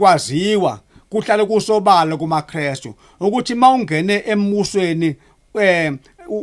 Kwaziwa kuhlale kusobala kumaKristu ukuthi mawungene embusweni,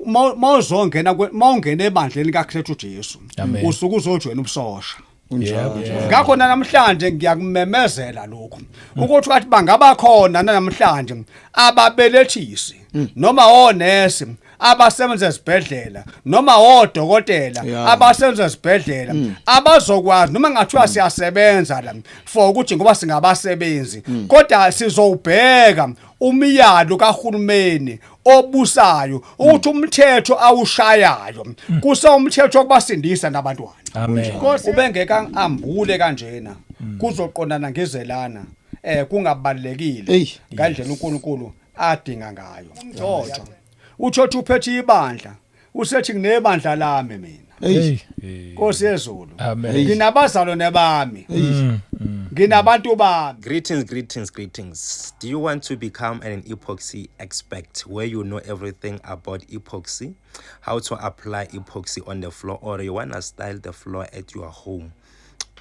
mawuzongena, mawungena ebandleni kaKristu Jesu, usuke uzojoyina ubusosha. Kunjalo. Ngakho namhlanje ngiyakumemezela lokhu ukuthi wathi bangaba khona namhlanje ababelethisi noma onesi abasebenza ezibhedlela noma odokotela abasebenza ezibhedlela abazokwazi noma ngathiwa siyasebenza la for ukuthi ngoba singabasebenzi, kodwa sizowubheka umyalo kahulumeni obusayo ukuthi umthetho awushayayo kusewumthetho wokubasindisa nabantwana. Amen. Nkosi ubengeka ambule kanjena kuzoqondana ngezelana kungabalekile ngandlela uNkulunkulu adinga ngayo. Umthetho uthi uphethe ibandla, usethi nginebandla lami mina. Hey. Nkosi yezulu. Amen. Nginabazalwane bami. Nginabantu bami. Greetings, greetings, greetings. Do you want to become an epoxy expert where you know everything about epoxy, how to apply epoxy on the floor, or you want to style the floor at your home?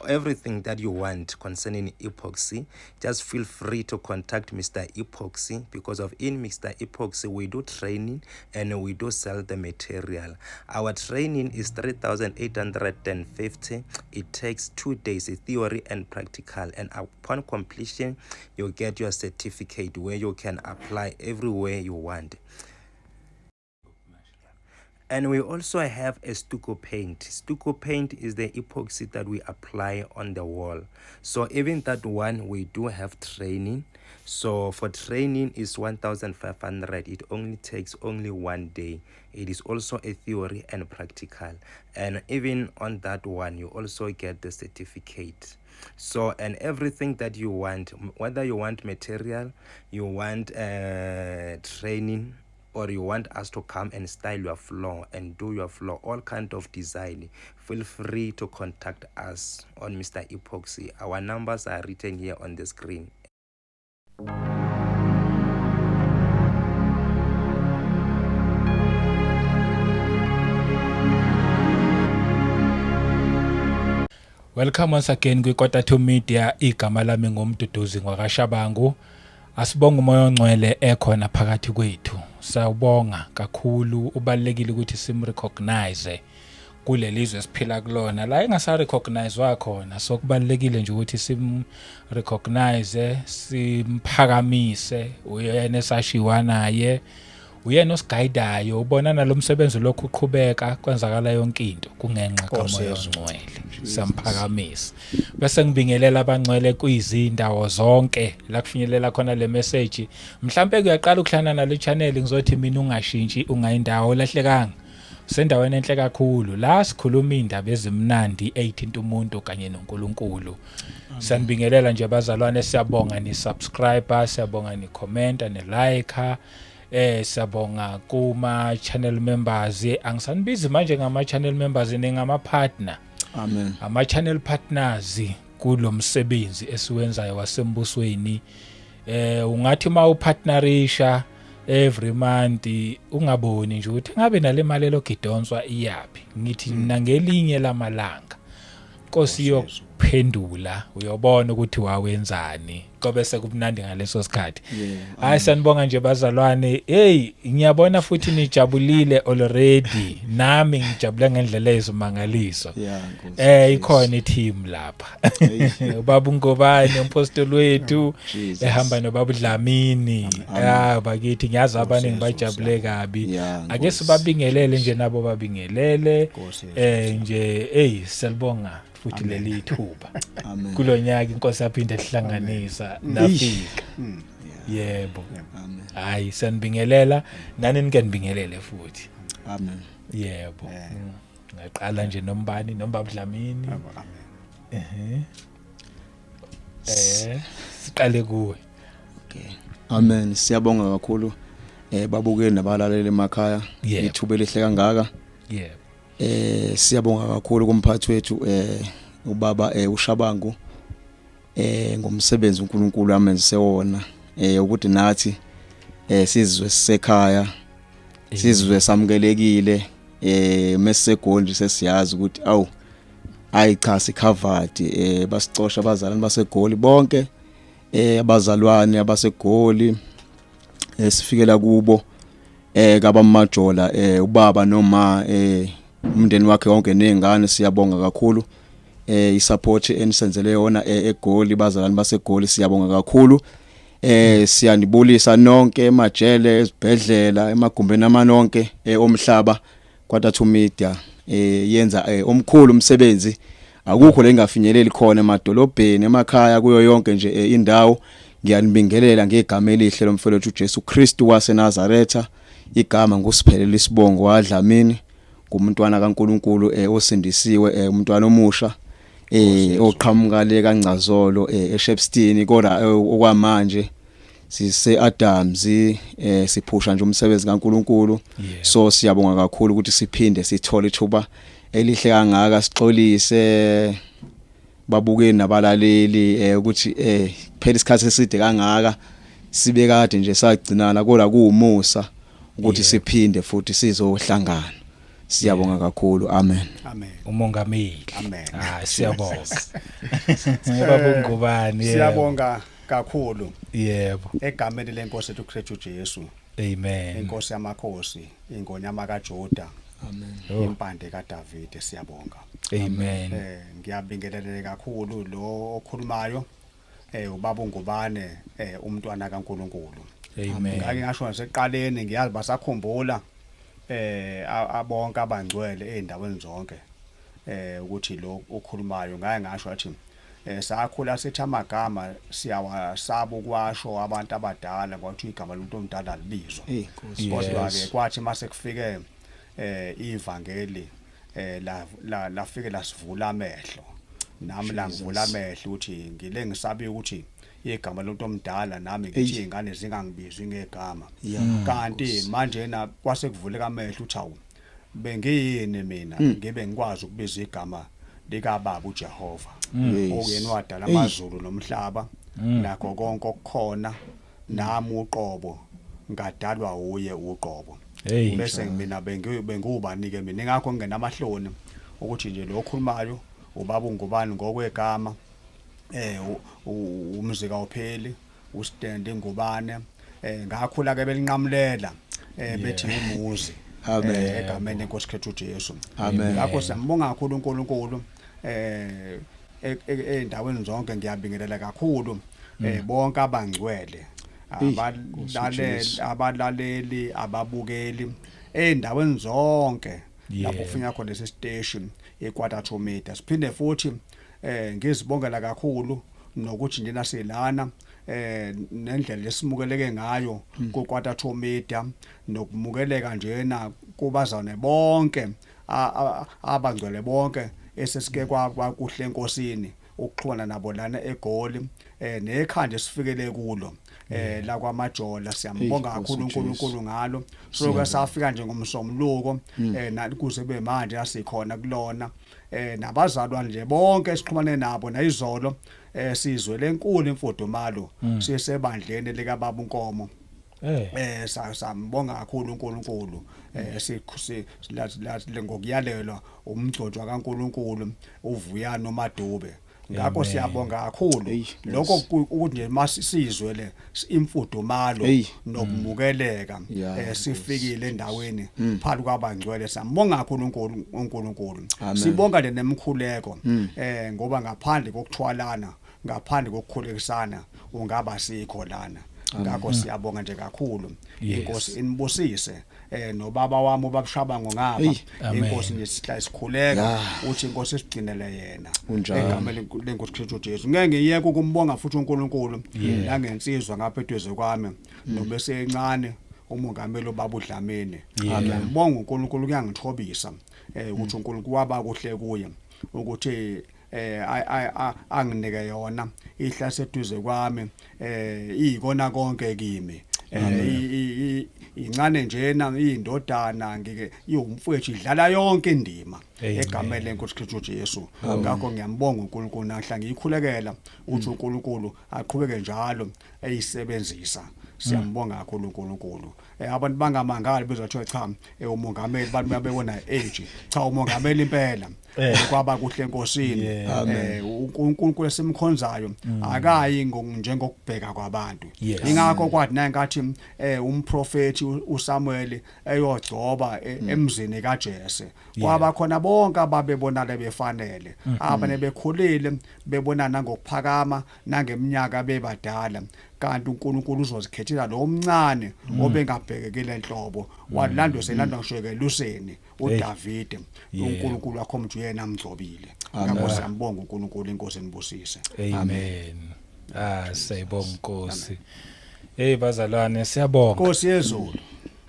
Everything that you want concerning epoxy, just feel free to contact Mr. Epoxy, because of in Mr. Epoxy we do training and we do sell the material. Our training is 3,850. It takes 2 days, theory and practical, and upon completion you get your certificate where you can apply everywhere you want. And we also have a stucco paint. Stucco paint is the epoxy that we apply on the wall. So even that one, we do have training. So for training is 1,500. It only takes only 1 day. It is also a theory and practical. And even on that one, you also get the certificate. So, and everything that you want, whether you want material, you want training, or you want us to come and style your floor and do your floor, all kind of design, feel free to contact us on Mr. Epoxy. Our numbers are written here on the screen. Welcome once again kwi-Kota 2 Media. Igama lami nguMduduzi ngwakaShabangu. Asibonge uMoya oNgcwele ekhona phakathi kwethu. Sawubonga kakhulu, ubalekile ukuthi simrecognize kulelizwe esiphila kulona la engasa recognizewa khona. So kubalekile nje ukuthi simrecognize, simphakamise, uyena esashiwa naye, uyena osiguidayo, ubona nalomsebenzi lokhu uqhubeka kwenzakala yonke into kungenxa kaMoya oNgcwele. Simphakamisa. Bese ngibingelela abangcwele kwizindawo zonke la kufinyelela khona le message. Mhlambe kuyaqala ukuhlangana nale channel, ngizothi mina ungashintshi, ungayindawo lahlekanga. Sendaweni enhle kakhulu la sikhuluma indaba ezimnandi eyithinta umuntu kanye noNkulunkulu. Sanibingelela nje bazalwane, siyabonga ni subscriber, siyabonga ni comment ni like. Siyabonga kuma channel members. Angisanibizi manje ngama channel members, ningama partner. Amen. Ama channel partners kulomsebenzi esiwenzayo wasembusweni. Ungathi mawupartnerisha every month ungaboni nje ukuthi ngabe nale mali elogidonswa iyapi. Ngithi nangelinye lamalanga Nkosi yokuphendula, uyobona ukuthi wawenzani, qobe sekumnandi ngaleso sikhathi. Hayi, sanibonga nje bazalwane. Hey, ngiyabona futhi nijabulile already. Nami ngijabule ngendlela ezimangaliso. Ikhona i-team lapha. Ubaba uNgobane umpostoli wethu ehamba nobaba uDlamini. Bakithi ngiyazi abaningi bajabule kabi. Ake sibabingelele nje nabo babingelele. Nje hey, siyalibonga futhi leli ithuba. Kulonyaka inkosi yaphinde ihlanganisa nafika. Yebo. Hayi, siyanibingelela nani, nike nibingelele futhi. Amen. Yebo. Ngaqala nje nombani nombaba Dlamini. Amen. Siqale kuwe. Okay. Amen. Siyabonga kakhulu babukeli nabalaleli emakhaya ithuba elihle kangaka. Yebo. Siyabonga kakhulu kumphathi wethu ubaba uShabangu ngomsebenzi uNkulunkulu amenzise wona, ukuthi nathi sizwe sisekhaya, sizwe samukelekile, mesiseGoli sesiyazi ukuthi awu hayi cha sicovered, basicosha abazalwane baseGoli bonke. Abazalwane abaseGoli sifikela kubo kabamajola, ubaba noma umndeni wakhe wonke nezingane, siyabonga kakhulu isupport enisenzele yona eGoli. Bazalwane baseGoli, siyabonga kakhulu. Siyanibulisa nonke emajele, ezibhedlela, emagumbeni amanonke omhlaba. Quarter Media yenza omkhulu umsebenzi, akukho lengafinyeleli khona emadolobheni, emakhaya, kuyo yonke nje indawo. Ngiyanibingelela ngegama elihle lomfelethu uJesu Kristu waseNazaretha. Igama ngusiphelele, isibongo waDlamini, ngumntwana kaNkuluNkulu osindisiwe, umntwana omusha oqhamuka le kaNgcazolo eShepstone, kodwa okwamanje sise Adams, siphusha nje umsebenzi kaNkuluNkulu. So siyabonga kakhulu ukuthi siphinde sithole ithuba elihle kangaka, sixolise babukeni nabalaleli ukuthi phela isikhathi eside kangaka sibe kade nje sagcinana, kodwa kuwumusa ukuthi siphinde futhi sizohlangana. Siyabonga kakhulu, amen. Amen. Umongameli. Amen. Ah, siyabonga baba Ngubane. Siyabonga kakhulu egameni lenkosi ethu Kristu Jesu, Amen. Inkosi yamakhosi, ingonyama kaJuda, Amen. Oh. Impande kaDavid, siyabonga. Amen. Ngiyabingelela kakhulu lo okhulumayo, ubaba uNgubane, umntwana kaNkuluNkulu. Amen. Ngake ngasho nasekuqaleni, ngiyazi basakhumbula abonke abangcwele eindaweni zonke ukuthi lo okhulumayo, ngake ngasho athi sakhula sithi amagama siyawasaba ukwasho abantu abadala, ngokuthi igama lomuntu omdala alibizwa. Hey Nkosi. Kodwa ke kwathi mase kufike ivangeli la lafike lasivula amehlo, nami langivula amehlo ukuthi ngile ngisabi ukuthi igama lomuntu omdala, nami ngithi izingane zingangibizi ngegama. Kanti manje na kwase kuvuleka amehlo uthi awu, bengiyini mina ngibe ngikwazi ukubiza igama likaBaba uJehova, okuyena wadala amazulu nomhlaba nakho konke okukhona, nami uqobo ngadalwa uye uqobo. Hey. Bese mina bengiwubani ke mina? Ingakho ngingenamahloni ukuthi nje lo okhulumayo ubaba uNgubani ngokwegama, umzika upheli uStand Ngubane. Ngakhula ke belinqamulela bethi umuzi. Amen. Egameni lenkosi Kristu Jesu. Amen. Ngakho siyambonga kakhulu uNkulunkulu eindaweni zonke. Ngiyabingelela kakhulu bonke abangcwele, abalaleli, abalaleli, ababukeli eindaweni zonke lapho kufinywa khona lesi station iQuarter to Media. Siphinde futhi ngizibongela kakhulu nokuthi njena silana nendlela lesimukeleke ngayo ku Quarter to Media, nokumukeleka njena kubazane bonke, abangcwele bonke esesike kwakuhle enkosini ukuxhumana nabo lana eGoli, nekhanda esifikele kulo la kwaMajola. Siyambonga Nkosi kakhulu Jesu. uNkulunkulu ngalo. So safika nje ngomsombuluko kuze kube manje asikhona kulona, nabazalwane nje bonke esixhumane nabo nayizolo, sizwe lenkulu imfudumalo sisebandleni lika baba uNkomo. Sambonga kakhulu uNkulunkulu, si ngokuyalelwa umgcotshwa kaNkulunkulu uVuyani uMadube. Ngakho Amen. siyabonga kakhulu. Lokho ukuthi nje masizwe le imfudumalo nokumukeleka sifikile endaweni phakathi kwabangcwele, siyambonga kakhulu uNkulunkulu. Amen. Sibonga nje nemkhuleko, ngoba ngaphandle kokuthwalana, ngaphandle kokukhulekisana, ungaba sikho lana. Ngakho siyabonga nje kakhulu. Inkosi inibusise, nobaba wami ubab'Shabangu ngapha. Amen. Inkosi nje sihla sikhuleka uthi inkosi isigcinele yena egameni lenkosi Kristu Jesu. Ngeke ngiyeke ukumbonga futhi uNkulunkulu nangensizwa ngapha eduze kwami nobese encane, umongameli ubaba uDlamini. Ngiyambonga uNkulunkulu, kuyangithobisa ukuthi uNkulunkulu waba kuhle kuye ukuthi anginike yona ihlase eduze kwami, iyikona konke kimi. Incane njena, indodana, ngike iwumfowethu, idlala yonke indima Amen. egameni lenkosi Kristu Jesu. Ngakho ngiyambonga uNkulunkulu, namhla ngiyikhulekela ukuthi uNkulunkulu aqhubeke njalo eyisebenzisa. Siyambonga kakhulu uNkulunkulu. Abantu bangamangali bezothiwa cha, umongameli, abantu babebona age, cha, umongameli impela. Kwaba kuhle enkosini. UNkulunkulu esimkhonzayo akayi njengokubheka kwabantu. Ingakho kwathi nangathi umprofeti uSamuel eyogcoba emzini kaJese, kwaba khona bonke ababebonala befanele, abane bekhulile, bebona nangokuphakama nangeminyaka bebadala, kanti uNkulunkulu uzozikhethela lo omncane obengabhekekile enhlobo, walandwa selandwa ngisho eluseni uDavide. UNkulunkulu wakho umuntu yena amgcobile. Ngakho siyambonga uNkulunkulu, inkosi enibusise. Amen. Ah, siyayibonga Nkosi. Hey bazalwane, siyabonga. Nkosi yezulu.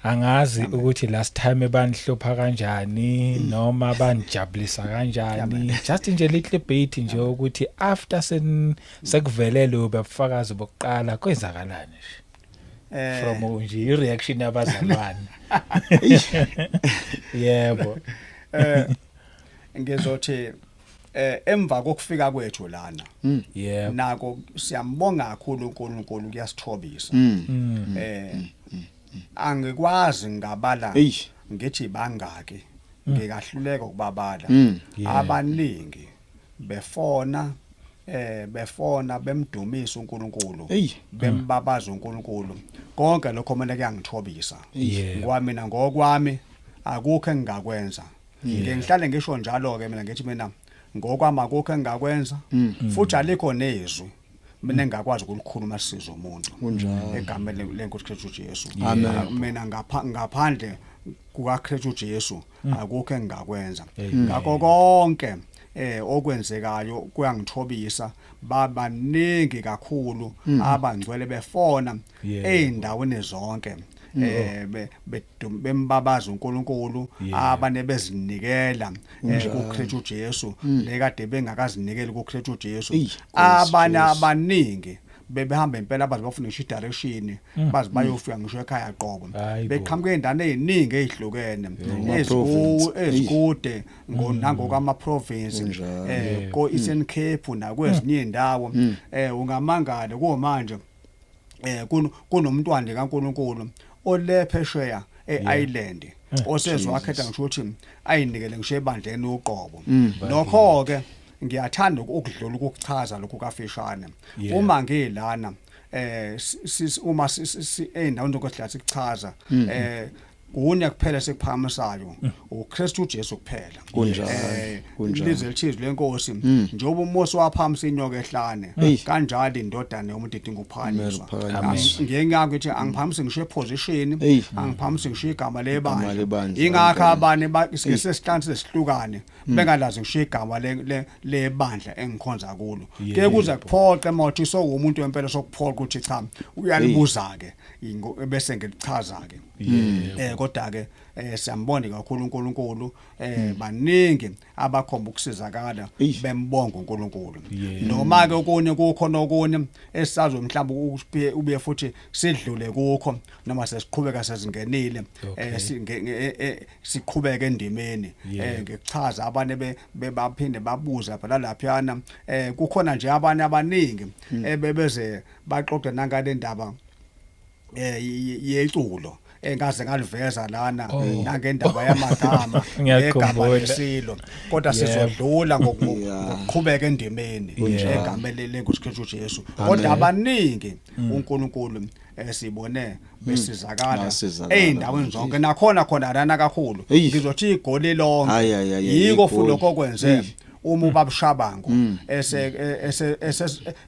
Angazi ukuthi last time banihlupha kanjani noma banijabulisa kanjani. Just nje little bit nje ukuthi after sen sekuvelele ubufakazi bokuqala kwenzakalani nje. From nje i-reaction yabazalwane. Yebo. Ngizothi emva kokufika kwethu lana, nako siyambonga kakhulu uNkulunkulu, kuyasithobisa. Angikwazi ngabala ngithi bangaki, ngikahluleka ukubabala. Abaningi befona, befona bemdumisa uNkulunkulu, bembabaza uNkulunkulu. Konke lokho mina kuyangithobisa, ngoba mina ngokwami akukho engingakwenza. Ngike ngihlale ngisho njalo ke mina, ngithi mina ngokwami akukho engingakwenza, futhi alikho nezwi mina engakwazi ukulikhuluma siza umuntu egameni lenkosi Kristu Jesu. Amen. Mina ngaphandle kuka Kristu Jesu akukho engingakwenza. Ngakho konke okwenzekayo kuyangithobisa. Babaningi kakhulu abangcwele befona eindaweni zonke, bembabaza uNkulunkulu, abane bezinikela kuKristu Jesu lekade bengakazinikeli kuKristu Jesu. Nkosi Abanye Jesu. abaningi bebehamba impela baze bafuna ngisho i-direction, baze bayofika ngisho ekhaya qobo. Hayi bo. Beqhamuka ey'ndaweni ey'ningi ey'hlukene, Ama-province. Ezikude nangokwama-province, ko Eastern Cape nakwezinye iy'ndawo. Ungamangala kumanje kunomntwana kaNkuluNkulu ole phesheya e-Ireland osezwakhetha ngisho ukuthi ayinikele ngisho ebandleni uqobo. Nokho ke ngiyathanda ukudlula ukuchaza lokhu kafishane. Uma ngilana uma ey'ndaweni zokuhlala sikuchaza, kunye kuphela sekuphakamisayo, uKristu Jesu kuphela. Kunjalo. Lize lithizwe lenkosi, njengoba uMose waphakamisa inyoka ehlane, kanjalo indodana yomuntu idinga ukuphakanyiswa. Ukuphakanyiswa. Ngeke ngithi angiphakamisi ngisho eposition, angiphakamisi ngisho igama lebandla. Lebandla, Ingakho abanye Hey. sesihlansi sesihlukane bengalazi ngisho igama lebandla engikhonza kulo. Ke kuze kuphoqe mawuthi sowumuntu wempela, sokuphoqa ukuthi cha, uyalibuza ke, bese ngilichaza ke. Kodwa ke siyambona kakhulu uNkulunkulu. Baningi abakhomba ukusizakala, bembonga uNkulunkulu. Noma ke okunye kukhona, okunye esisazo mhlawumbe ukubuye ubuye futhi sidlule kukho noma sesiqhubeka sezingenile, siqhubeke endimeni. Ngikuchaza abanye baphinde babuza phela laphiyana. Kukhona nje abanye abaningi ebebeze baxoxe nangale ndaba yeculo engaze ngaliveza lana, nangendaba yamagama Ngiyakhumbula. negama lesilo, kodwa sizodlula ngokuqhubeka endimeni egameni lenkosi Kristu Jesu. Kodwa abaningi uNkulunkulu sibone besizakala Basizakala. ey'ndaweni zonke, nakhona khona lana kakhulu. Ngizothi igoli lonke. Hayi, hayi, hayi, Yiko futhi iGoli. lokho okwenze uma ubabushabango ese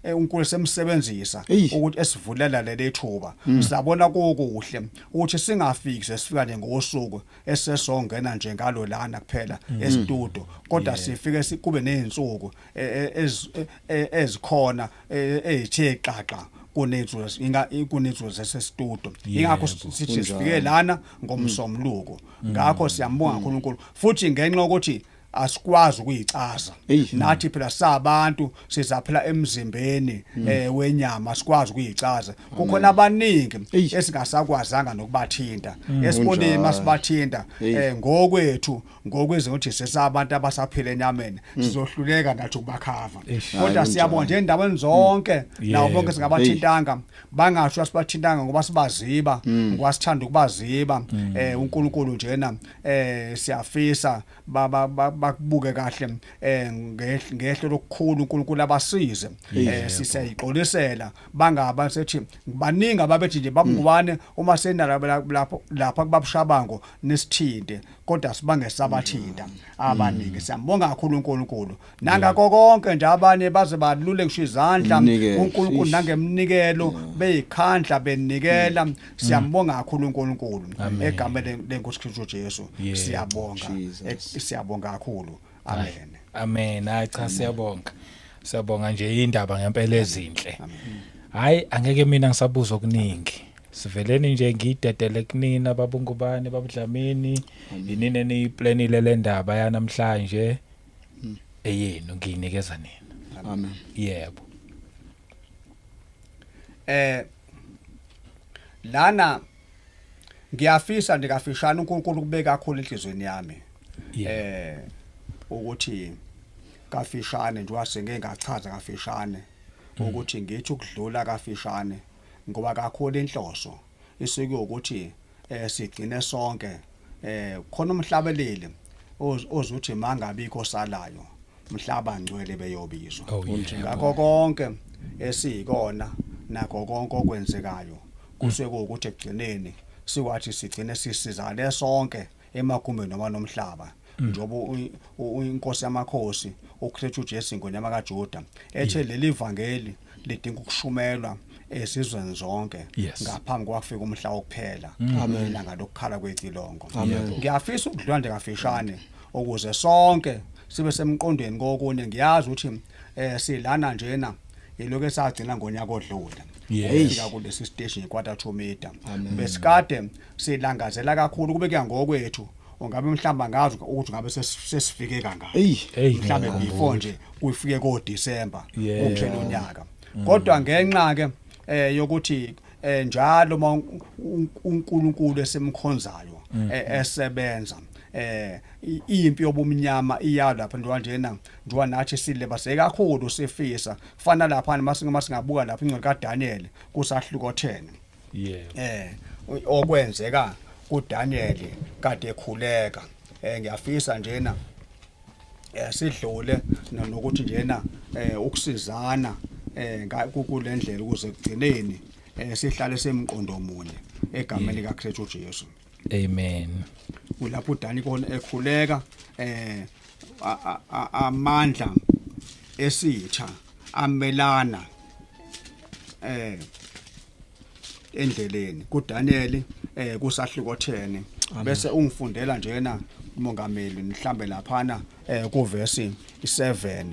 uNkulunkulu semsebenzisa ukuthi esivulela leli thuba, sabona kukuhle ukuthi singafiki sesifika nje ngosuku esesongena nje ngalo lana kuphela estudio, kodwa sifike kube nezinsuku ezikhona ezithe xaxa kuney'nsuku inga kuney'nsuku zasestudio. Ingakho sithi sifike lana ngomsombuluko. Ngakho siyambonga kakhulu uNkulunkulu futhi ngenxa yokuthi Asikwazi ukuyicaza. Nathi phela sabantu sizaphila emzimbeni wenyama, sikwazi ukuyicaza. Kukhona abaningi esingasakwazanga nokubathinta, esibonile masibathinta ngokwethu, ngokwenza ukuthi sesabantu abasaphila enyameni, sizohluleka nathi ukubakhava. Kodwa Hayi, siyabonga nje kunjalo. endaweni zonke nawo bonke singabathintanga, bangasho asibathintanga ngoba sibaziba, ngoba sithanda ukubaziba. uNkulunkulu njena siyafisa bakubuke kahle ngehlo lokukhulu, uNkulunkulu abasize. Sisayixolisela bangaba sethi baningi ababethi nje babungubane uma senala lapho lapha kubabushabango nesithinte, kodwa sibange sabathinta abaningi. Siyambonga kakhulu uNkulunkulu nangakho konke nje, abanye baze balule ngisho izandla Umnikelo. uNkulunkulu nangemnikelo beyikhandla benikela. Siyambonga kakhulu uNkulunkulu egameni lenkosi Kristu Jesu. Siyabonga. Jesus. Siyabonga kakhulu, amen. Amen. Hayi cha, siyabonga, siyabonga nje, indaba ngempela ezinhle. Hayi, angeke mina ngisabuza okuningi, siveleni nje ngidedele kunina babungubane, babudlamini, yinini eniyiplanile le ndaba yanamhlanje eyenu, ngiyinikeza nina. Amen. Yebo. Lana ngiyafisa nje kafishane, uNkulunkulu kubeka kakhulu enhlizweni yami ukuthi kafishane nje wase ngeke ngachaza kafishane ukuthi ngithi ukudlula kafishane, ngoba kakhulu inhloso isuke ukuthi sigcine sonke khona umhlabeleli ozuthi mangabikho salayo mhlaba ngcwele beyobizwa. Oh, yebo. Ngakho konke esiyikona nakho konke okwenzekayo kusuke kuwukuthi ekugcineni sikwathi sigcine sisizale sonke emagumbini noma nomhlaba, njengoba inkosi yamakhosi uKristu Jesu ingonyama kaJuda ethe leli vangeli lidinga ukushumelwa ezizweni zonke ngaphambi kwakufika umhla wokuphela, ilanga lokukhala kwecilongo. Amen. Ngiyafisa ukudlula nje kafishane ukuze sonke sibe semqondweni kokunye. Ngiyazi ukuthi silana njena ilokho esagcina ngonyaka odlule ukufika kulesi station iKwata to Media. Besikade silangazela kakhulu kube kuya ngokwethu, ungabe mhlamba ngazi ukuthi ngabe sesifike kangaka Ey. Hey. mhlambe before nje kufike ko December kuphela unyaka, kodwa ngenxa ke yokuthi njalo uma uNkulunkulu esemkhonzayo esebenza impi yobumnyama iya lapha njengoba njena, njengoba nathi silebase kakhulu sifisa kufana lapha masingabuka lapha incwadi kaDaniel kusahluko 10 okwenzeka kuDaniel kade ekhuleka. Ngiyafisa njena sidlule nokuthi njena ukusizana kulendlela ukuze kugcineni sihlale semqondo munye egameni kaKristu Jesu. Amen. Kulapho uDani kona ekhuleka, amandla esitha amelana endleleni kuDaniel kusahluko 10, bese ungifundela njena umongameli mhlambe laphana kuverse 7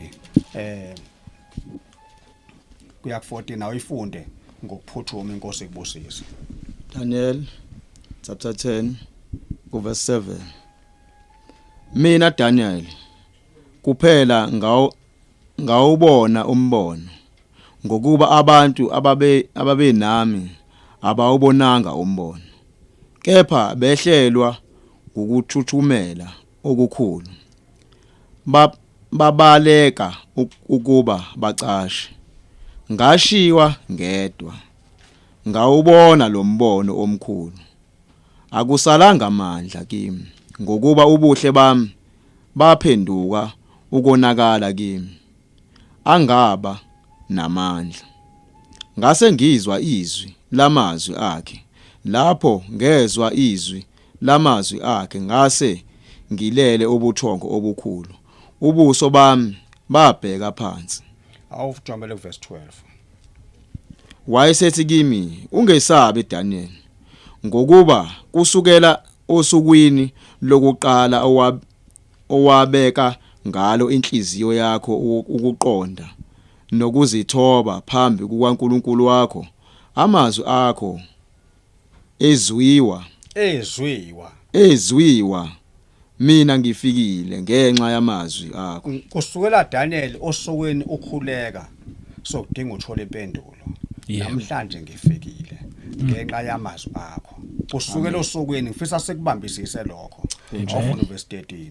kuya ku 14, awuyifunde ngokuphuthuma, inkosi ikubusise. Daniel chapter 10 kuverse 7. Mina Daniel kuphela ngawubona umbono, ngokuba abantu ababe nami abawubonanga umbono, kepha behlelwa ukuthuthumela okukhulu, babaleka ukuba bacashe. Ngashiwa ngedwa, ngawubona lo mbono omkhulu. Akusalanga amandla kimi, ngokuba ubuhle bami baphenduka ukonakala kimi, angaba namandla. Ngase ngizwa izwi lamazwi akhe. Lapho ngezwa izwi lamazwi akhe, ngase ngilele ubuthongo obukhulu, ubuso bami babheka phansi. Awujambele kuverse 12. Wayesethi kimi, ungesabi Daniel, ngokuba kusukela osukwini lokuqala owabeka ngalo inhliziyo yakho ukuqonda nokuzithoba phambi kukaNkulunkulu wakho, amazwi akho ezwiwa Ezwiwa. Ezwiwa. Mina ngifikile ngenxa yamazwi akho. Kusukela Daniel osukwini ukhuleka sokudinga uthola impendulo. Namhlanje ngifikile ngenxa yamazwi akho. Kusukela osukwini ngifisa sikubambisise lokho. Awufuna verse 13.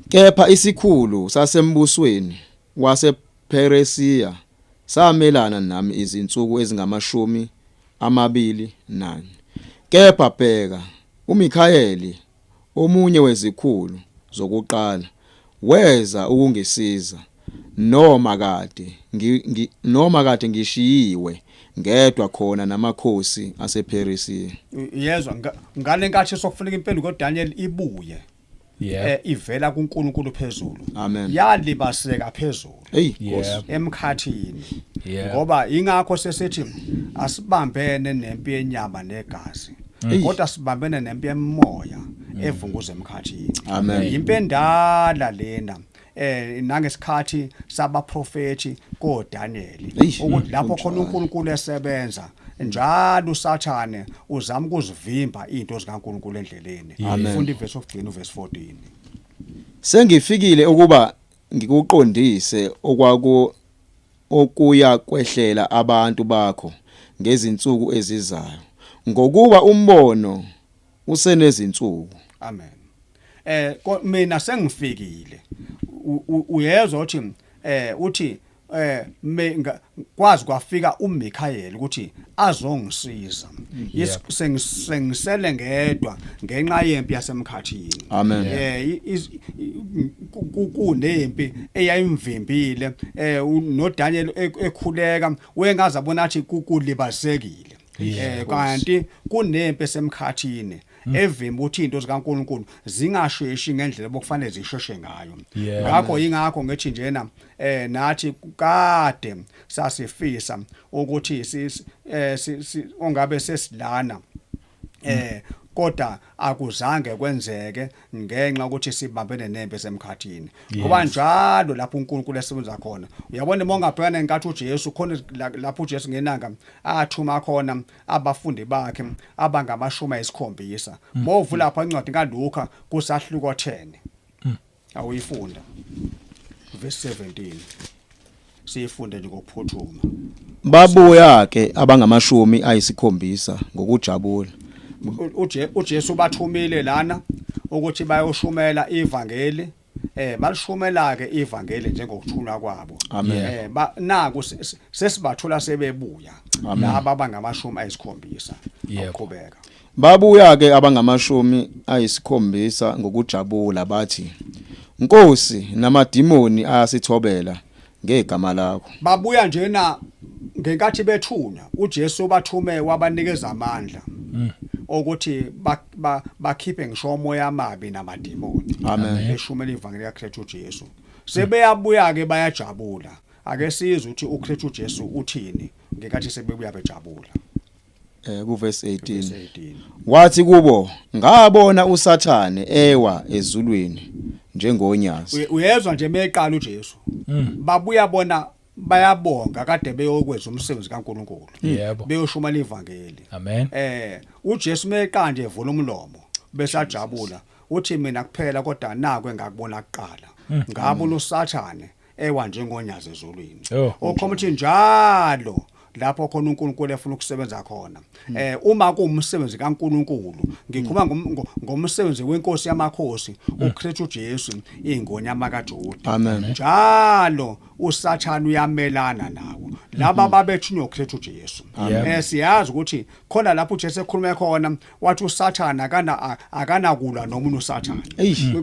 Kepha isikhulu sasembusweni wasePheresiya samelana nami izinsuku ezingama-21. Kepha bheka, uMikhayeli, omunye wezikhulu zokuqala, weza ukungisiza, noma kade noma kade ngishiyiwe ngedwa khona namakhosi asePheresiya. Yezwa ngale nkathi sokufuneka impendulo kaDaniel ibuye. Ivela kuNkulunkulu phezulu. Yalibaseka phezulu. Hey Nkosi. Emkhathini. Ngoba ingakho sesithi asibambene nempi yenyama negazi. Kodwa sibambene nempi yemoya evunguza emkhathini. Impi endala lena. Nangesikhathi sabaprofeti koDaniel ukuthi lapho khona uNkulunkulu esebenza njalo uSathane uzama ukuzivimba izinto zikaNkulunkulu endleleni. Funda ivesi okugcina uverse 14. Sengifikile ukuba ngikuqondise okwaku okuya kwehlela abantu bakho ngezinsuku ezizayo, ngokuba umbono usenezinsuku. Amen. Mina sengifikile. Uyezwa uthi uthi kwazi kwafika uMikhayeli ukuthi azongisiza. Sengisele ngedwa ngenxa yempi yasemkhathini. Kunempi eyayimvimbile noDaniel ekhuleka wengaze abona athi kulibasekile. Kanti kunempi esemkhathini evimba ukuthi izinto zikaNkuluNkulu zingasheshi ngendlela bokufanele zisheshe ngayo. Ngakho ingakho ngithi njena nathi kade sasifisa ukuthi ongabe sesilana kodwa akuzange kwenzeke ngenxa ukuthi sibambene nempi esemkhathini. Ngoba njalo lapho uNkulunkulu esebenza khona, uyabona uma ungabhekana ngenkathi uJesu khona lapho uJesu ngenanga athuma khona abafundi bakhe abangamashumi ayisikhombisa. Mawuvula lapha incwadi kaLuka kusahluko 10. Awuyifunda. Verse 17. Siyifunde nje ngokuphuthuma. Babuya ke abangama-70 ngokujabula. uJesu bathumile lana ukuthi bayoshumela ivangeli. Balishumela ke ivangeli njengokuthunywa kwabo. Naku sesibathola sebebuya laba abangama-70. Aqhubeka. Babuya ke abangama-70 ngokujabula bathi, Nkosi, namadimoni ayasithobela ngegama lakho. Babuya njena ngenkathi bethunywa uJesu bathume wabanikeza amandla ukuthi bakhiphe ngisho umoya amabi namadimoni. Beshumela ivangeli kaKristu uJesu. Sebeyabuya ke bayajabula. Ake sizwe ukuthi uKristu uJesu uthini ngenkathi sebebuya bejabula. Kuverse 18. Wathi kubo, ngabona uSathane ewa ezulwini njengonyazi. Uyezwa nje meqala uJesu. Babuya bona bayabonga kade beyokwenza umsebenzi kaNkuluNkulu. Beyoshumela ivangeli. Amen. uJesu meqala nje evula umlomo besajabula uthi mina kuphela kodwa naku engakubona kuqala. Ngabona uSathane ewa njengonyazi ezulwini. Okhomba ukuthi njalo lapho khona uNkulunkulu efuna ukusebenza khona. Uma kuwumsebenzi kaNkulunkulu, ngikhuluma ngomsebenzi wenkosi yamakhosi uKristu Jesu ingonyama kaJuda. Njalo uSathane uyamelana nawo. Laba babethunywa uKristu Jesu. Siyazi ukuthi khona lapho uJesu ekhuluma khona wathi uSathane akanakulwa nomunye uSathane.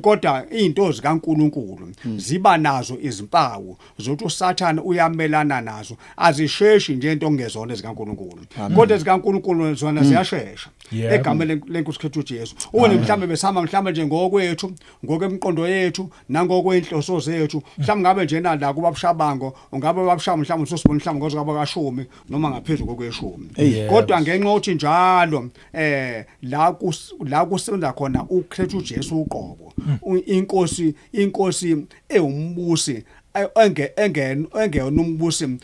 Kodwa izinto zikaNkulunkulu ziba nazo izimpawu zokuthi uSathane uyamelana nazo, azisheshi nje into ongezona ezikaNkulunkulu. Kodwa ezikaNkulunkulu zona ziyashesha. Egameni lenkosi Kristu Jesu. Une mhlambe besihamba mhlambe nje ngokwethu, ngokwemqondo yethu nangokwenhloso zethu. Mhlambe ngabe nje na la kuba Bushabango, ungabe babusha mhlambe usosibona mhlambe ngoze kwaba kashumi noma ngaphezulu kokweshumi. Kodwa ngenxa yokuthi njalo la kusebenza khona uKristu Jesu uqobo, inkosi ewumbusi engeyona umbusi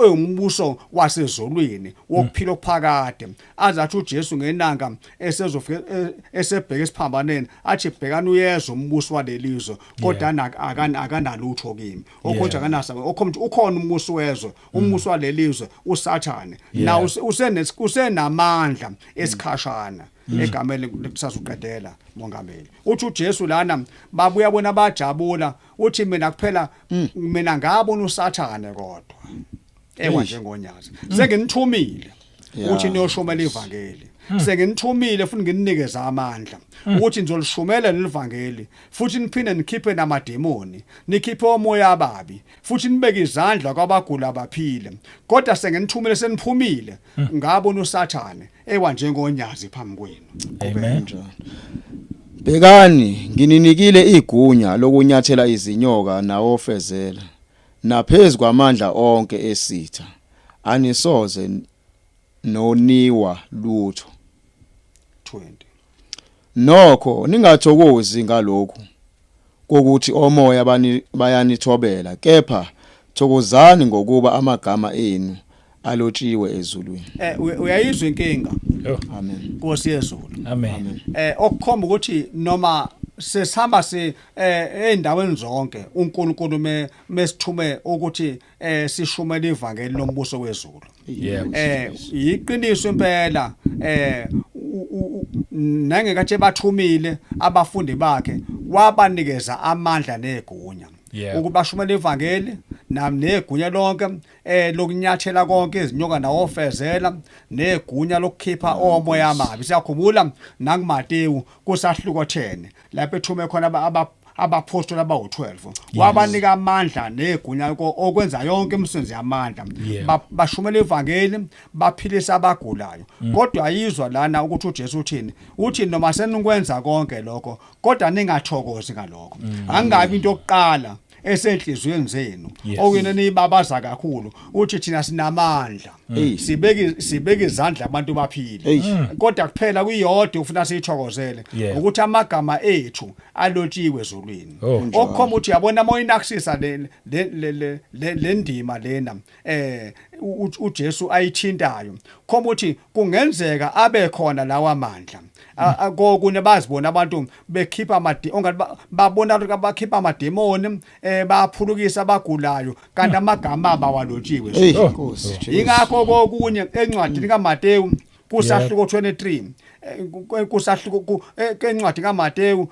Oyumbuso wasezulwini wokuphila okuphakade, azathi uJesu ngenanga esezofika esebheka esiphambaneni athi, "Bhekani, uyeza umbuso walelizwe, kodwa akanalutho kimi." Okhonje akanasa okhomba ukuthi ukhona umbuso wezwe, umbuso walelizwe, uSathane na usenamandla esikhashana. Egameni lekusazuqedela, mongameli, uthi uJesu lana babuya bona bajabula, uthi mina kuphela, mina ngabona uSathane kodwa ewa njengonyazi. Senginithumile ukuthi niyoshumela ivangeli, senginithumile futhi ngininikeza amandla ukuthi nizolishumela lelivangeli futhi niphinde nikhiphe namademoni, nikhiphe omoya ababi, futhi nibeke izandla kwabagula abaphile. Kodwa senginithumile, seniphumile, ngabona uSathane ewa njengonyazi phambi kwenu. Amen. Bhekani, ngininikile igunya lokunyathela izinyoka nawofezela, naphezu kwamandla onke esitha, anisoze noniwa lutho. 20. Nokho ningathokozi ngalokhu kokuthi omoya bayanithobela, kepha thokozani ngokuba amagama enu alotshiwe ezulwini. Uyayizwa inkinga? Oh. Amen. Nkosi yezulu. Amen. Okukhomba ukuthi noma sesihamba si eindaweni zonke, uNkulunkulu mesithume ukuthi sishumele ivangeli lombuso wezulu. Yiqiniso impela, nangekathi bathumile abafundi bakhe, wabanikeza amandla negunya ukubashumela ivangeli nam negunya lonke lokunyathela konke izinyoka nawofezela negunya lokukhipha omoya amabi. Siyakhumbula nakuMateyu kusahluko 10 lapho ethume khona abapostoli abawu-12, wabanika amandla negunya okwenza yonke imisebenzi yamandla. Bashumela ivangeli, baphilisa abagulayo. Kodwa ayizwa lana ukuthi uJesu uthini. Uthi noma senikwenza konke lokho, kodwa ningathokozi ngalokho, angabi into yokuqala esenhliziyweni zenu okuyena niyibabaza kakhulu, uthi thina sinamandla, sibeke izandla abantu baphile. Kodwa kuphela kuyodwa ufuna siyithokozele, ukuthi amagama ethu alotshiwe ezulwini. Okukhomba ukuthi yabona moyinakusisa le ndima lena uJesu ayithintayo, khomba ukuthi kungenzeka abe khona lawa mandla. Kokunye bazibona abantu bekhipha amadi ongathi babona abantu bakhipha amademoni, baphulukisa abagulayo, kanti amagama abo awalotshiwe. Nkosi Jesu. Ingakho kokunye encwadini kaMateyu kusahluko 23, kusahluko encwadi kaMateyu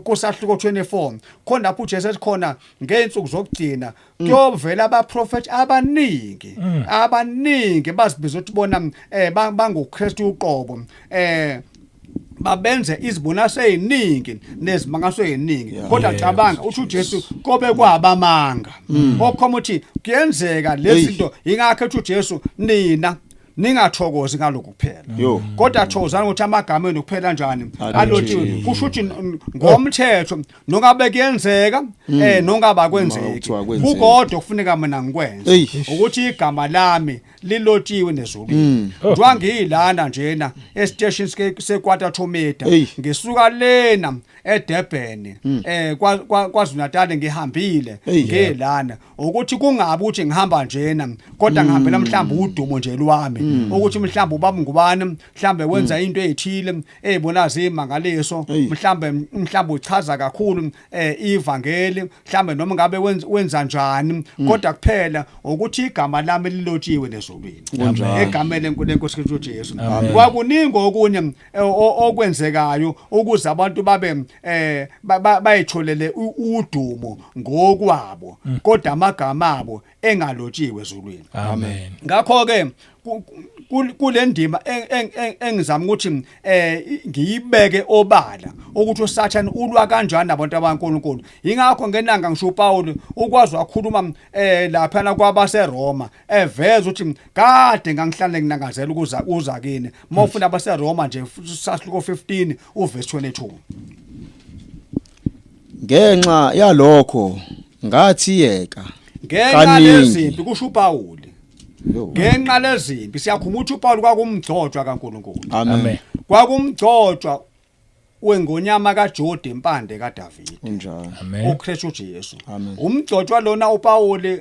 kusahluko 24, khona lapho uJesu ethi khona ngeensuku zokugcina kuyovela abaprofeti abaningi, abaningi bazibiza ukuthi bona banguKristu uqobo, babenze izibonakaliso eziningi nezimangaso eziningi. Kodwa cabanga, uthi uJesu kobe kwabamanga, okhoma ukuthi kuyenzeka lezi zinto. Ingakho ethi uJesu, nina ningathokozi ngalokhu kuphela, kodwa thokozani ukuthi amagama enu kuphela njani? Alotshiwe. Alotshiwe. Kusho ukuthi ngomthetho nongabe kuyenzeka nongaba kwenzeki, kuthiwa kwenzeki. Kukodwa kufuneka mina ngikwenze, ukuthi igama lami lilotshiwe nezulwini. Njengoba ngiyilana njena estation seQuarter to Meter, ngisuka lena eDurban, kwaZulu Natal, ngihambile ngilana ukuthi kungabi ukuthi ngihamba njena, kodwa ngihambela mhlawumbe udumo nje lwami, ukuthi mhlawumbe ubaba ngubani, mhlawumbe wenza into ezithile ezibona zimangaliso, mhlawumbe uchaza kakhulu ivangeli, mhlawumbe noma ngabe wenza njani, kodwa kuphela ukuthi igama lami lilotshiwe nezulwini. Egameni lenkosi Kristu Jesu. Amen. Kwakuningi okunye okwenzekayo ukuze abantu babe bayitholele udumo ngokwabo, kodwa amagama abo engalotshiwe ezulwini. Amen. Ngakho ke kule ndima engizama ukuthi ngiyibeke obala ukuthi uSathane ulwa kanjani nabantu abankulunkulu. Ingakho ngenanga ngisho uPaul ukwazi wakhuluma lapha kwabaseRoma, eveza ukuthi kade ngangihlale nginangazela ukuza uza kini. Mawufuna abaseRoma nje sahluko 15 uverse 22. Ngenxa yalokho ngathi yeka Ngenxa kaningi. lezimpi, kusho uPaul. Ngenxa lezimpi, siyakhuluma ukuthi uPaul kwakumgcotshwa kaNkulunkulu. Amen. Amen. Kwakumgcotshwa wengonyama kaJuda, impande kaDavid, Unjalo. Amen. uKristu Jesu. Amen. Umgcotshwa lona uPaul.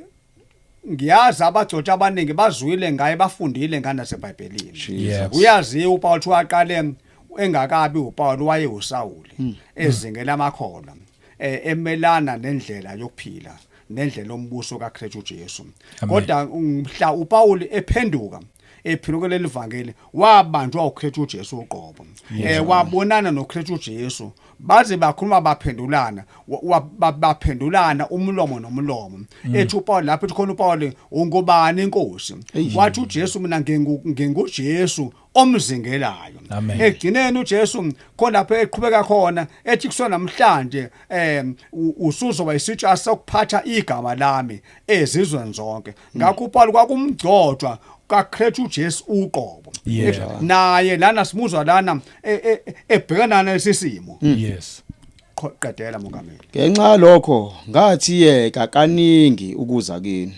Ngiyazi abagcotshi abaningi bazwile ngaye, bafundile ngane naseBhayibhelini. Yebo. Uyaziwa uPaul ukuthi waqale engakabi uPaul, waye uSawuli ezingela amakholwa, emelana nendlela yokuphila nendlela yombuso kaKristu Jesu. Amen. Kodwa mhla uPaul ephenduka, ephendukela elivangeli, wabanjwa uKristu Jesu uqobo, wabonana noKristu Jesu, baze bakhuluma, baphendulana, baphendulana umlomo nomlomo. Ethi uPaul lapho, ethi khona uPaul, "Ungubani, inkosi?" Wathi uJesu, "Mina nginguJesu omzingelayo." Amen. Egcineni uJesu khona lapho eqhubeka khona ethi, "Kusona namhlanje usuzoba isitsha sokuphatha igama lami ezizweni zonke." Ngakho uPaul kwakumgcotshwa kaKristu Jesu uqobo. Naye lana simuzwa lana ebhekana nalesi simo. Qedela, mongameli. Ngenxa yalokho ngathi yeka kaningi ukuza kini.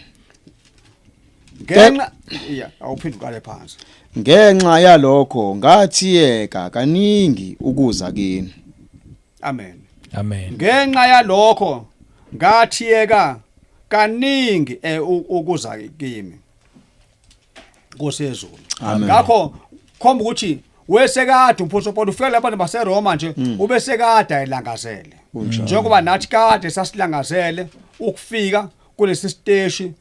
Ngenxa ya, awuphinde uqale phansi. Ngenxa yalokho ngathi yeka kaningi ukuza kini. Amen. Amen. Ngenxa yalokho ngathiyeka kaningi ukuza kimi, Nkosi yezulu. Amen. Ngakho khomba ukuthi wesekade umpostoli Paul ufika lapha baseRoma nje, ubesekade ayilangazele, njengoba nathi kade sasilangazele ukufika kulesi siteshi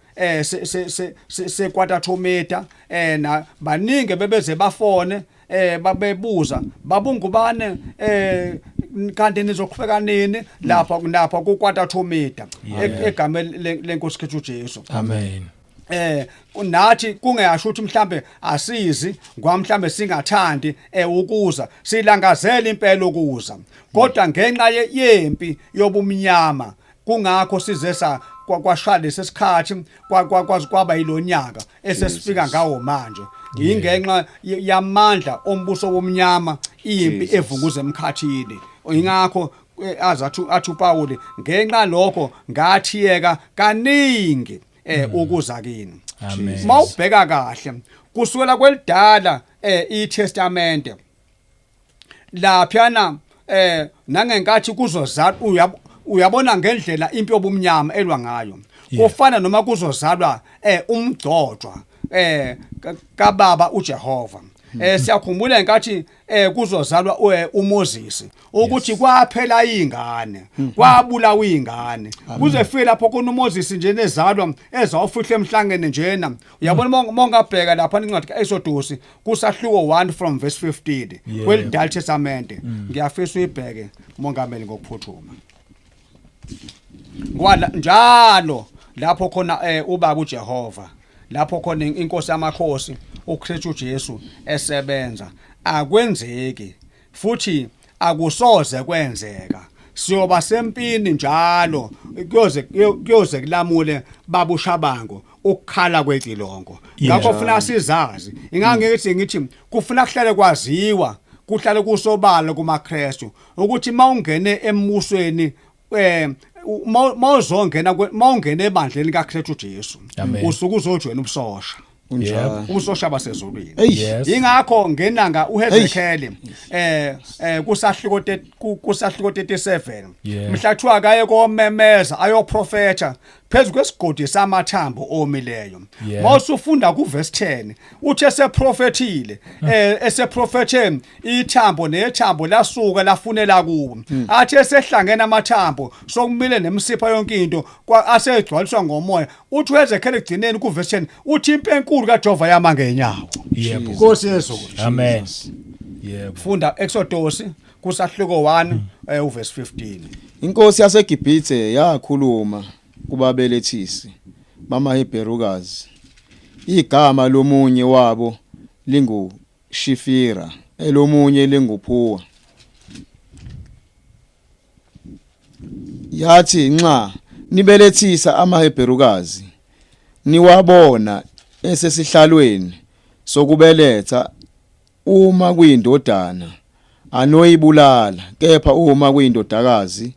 se-Quarter na baningi bebeze bafone babebuza, "Babungubane, kanti nizoqhubeka nini lapha ku-Quarter to Meter?" Egameni lenkosi Kristu Jesu. Amen. Nathi kungeyasho ukuthi mhlambe asizi ngoba mhlambe singathandi ukuza, silangazela impela ukuza, kodwa ngenxa yempi yobumnyama kungakho size sa kwashaya lesi sikhathi, kwazi kwaba yilonyaka esesifika ngawo manje, ingenxa yamandla ombuso womnyama, impi evunguza emkhathini. Ingakho azathi athi uPaul, "Ngenxa lokho ngathiyeka kaningi ukuza kini." Amen. Mawubheka kahle kusukela kwelidala iTestament laphana, nangenkathi kuzozalwa, uyabona ngendlela impi yobumnyama elwa ngayo, kufana noma kuzozalwa umgcotshwa kababa uJehova. Siyakhumbula enkathi kuzozalwa uMoses ukuthi kwaphela izingane, kwabulawa izingane kuze fike lapho kuna uMoses nje nezalwa ezawufihle emhlangene njena. Uyabona, mongabheka lapha incwadi kaExodus kusahluko 1 from verse 15 kwelidala Testament, ngiyafisa uyibheke, mongameli, ngokuphuthuma, ngoba njalo lapho khona ubaba uJehova, lapho khona inkosi yamakhosi uKristu Jesu esebenza, akwenzeki futhi akusoze kwenzeka. Siyoba sempini njalo kuyoze kulamule babushabango ukukhala kwecilongo. Ngakho funa sizazi, ingangithi ngithi kufuna kuhlale kwaziwa, kuhlale kusobala kumaKristu ukuthi mawungene embusweni, mawuzongena, mawungena ebandleni kaKristu Jesu, Amen. usuke uzojoyina ubusosha, Kunjalo. ubusosha basezulwini. Hey. Ingakho ngenanga uHezekiel kusahluko kusahluko 37, mhla kuthiwa kaye komemeza, ayoprofetha phezu kwesigodi samathambo omileyo, mawusufunda kuverse 10, uthe seprofethile, eseprofethe, ithambo nethambo lasuka lafunela kuwo. Athi esehlangene amathambo, sokumile nemsipha, yonke into asegcwaliswa ngomoya, uthi uHezekiel egcineni kuverse 10 uthi impi enkulu kaJehova yama ngenyawo. Nkosi yezulu. Amen. Yebo. Funda Exodus kusahluko 1 uverse 15. Inkosi yaseGibhithe yakhuluma kubabelethisi bamaHebherukazi. Igama lomunye wabo lingu Shifira, elomunye linguPhuwa. Yathi, "Nxa nibelethisa amaHebherukazi, niwabona esesihlalweni sokubeletha, uma kuyindodana anoyibulala, kepha uma kuyindodakazi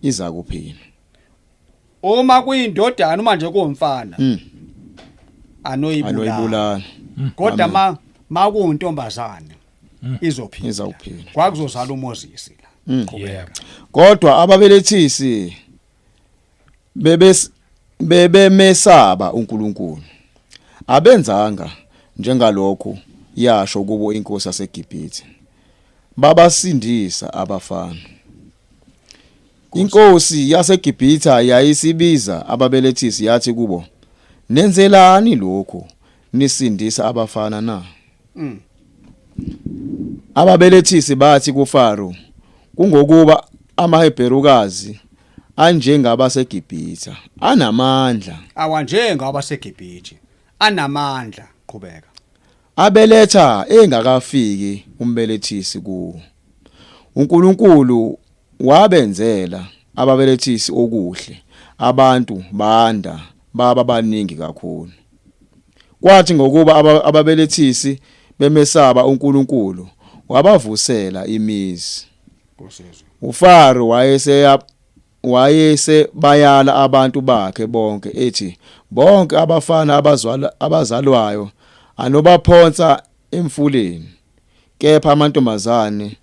iza kuphila." Uma kuyindodana, uma nje kuwumfana, anoyibulala. Anoyibulala. Kodwa ma makuyintombazane izophila. Izawuphila. Kwakuzozala uMoses la. Qhubeka. Kodwa ababelethisi bebes Bebemesaba uNkulunkulu. Abenzanga njengalokhu yasho kubo inkosi yaseGibhithe. Babasindisa abafana. Inkosi yaseGibhithe yayisibiza ababelethisi yathi kubo, Nenzelani lokhu nisindisa abafana na? Ababelethisi bathi kuFaro, Kungokuba amaHebherukazi anjengabaseGibhithe anamandla. AwanjengabaseGibhithe anamandla. Qhubeka. Abeletha engakafiki umbelethisi kuwo. UNkulunkulu wabenzela ababelethisi okuhle, abantu banda baba baningi kakhulu. Kwathi ngokuba ababelethisi bemesaba uNkulunkulu, wabavusela imizi. UFaro wayeseya wayesebayala abantu bakhe bonke ethi bonke abafana abazwala abazalwayo anobaphonsa emfuleni kepha amantombazane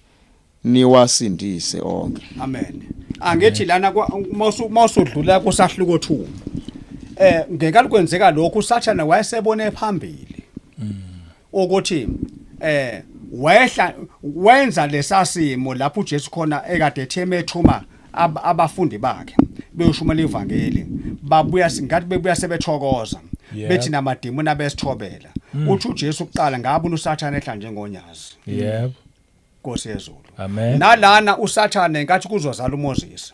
niwasindise onke. Amen. Angithi lana mawusudlula kusahluko 2. Ngenkathi kwenzeka lokhu uSathane wayesebone phambili. Ukuthi wehla wenza lesasimo lapho uJesu khona ekade ethe ethuma abafundi bakhe beyoshumela ivangeli, babuya singathi bebuya sebethokoza bethi namadimoni abesithobela. Uthi uJesu kuqala ngabona uSathane ehla njengonyazi. Yebo. Nkosi yezulu. Amen. Nalana uSathane nkathi kuzozala uMoses.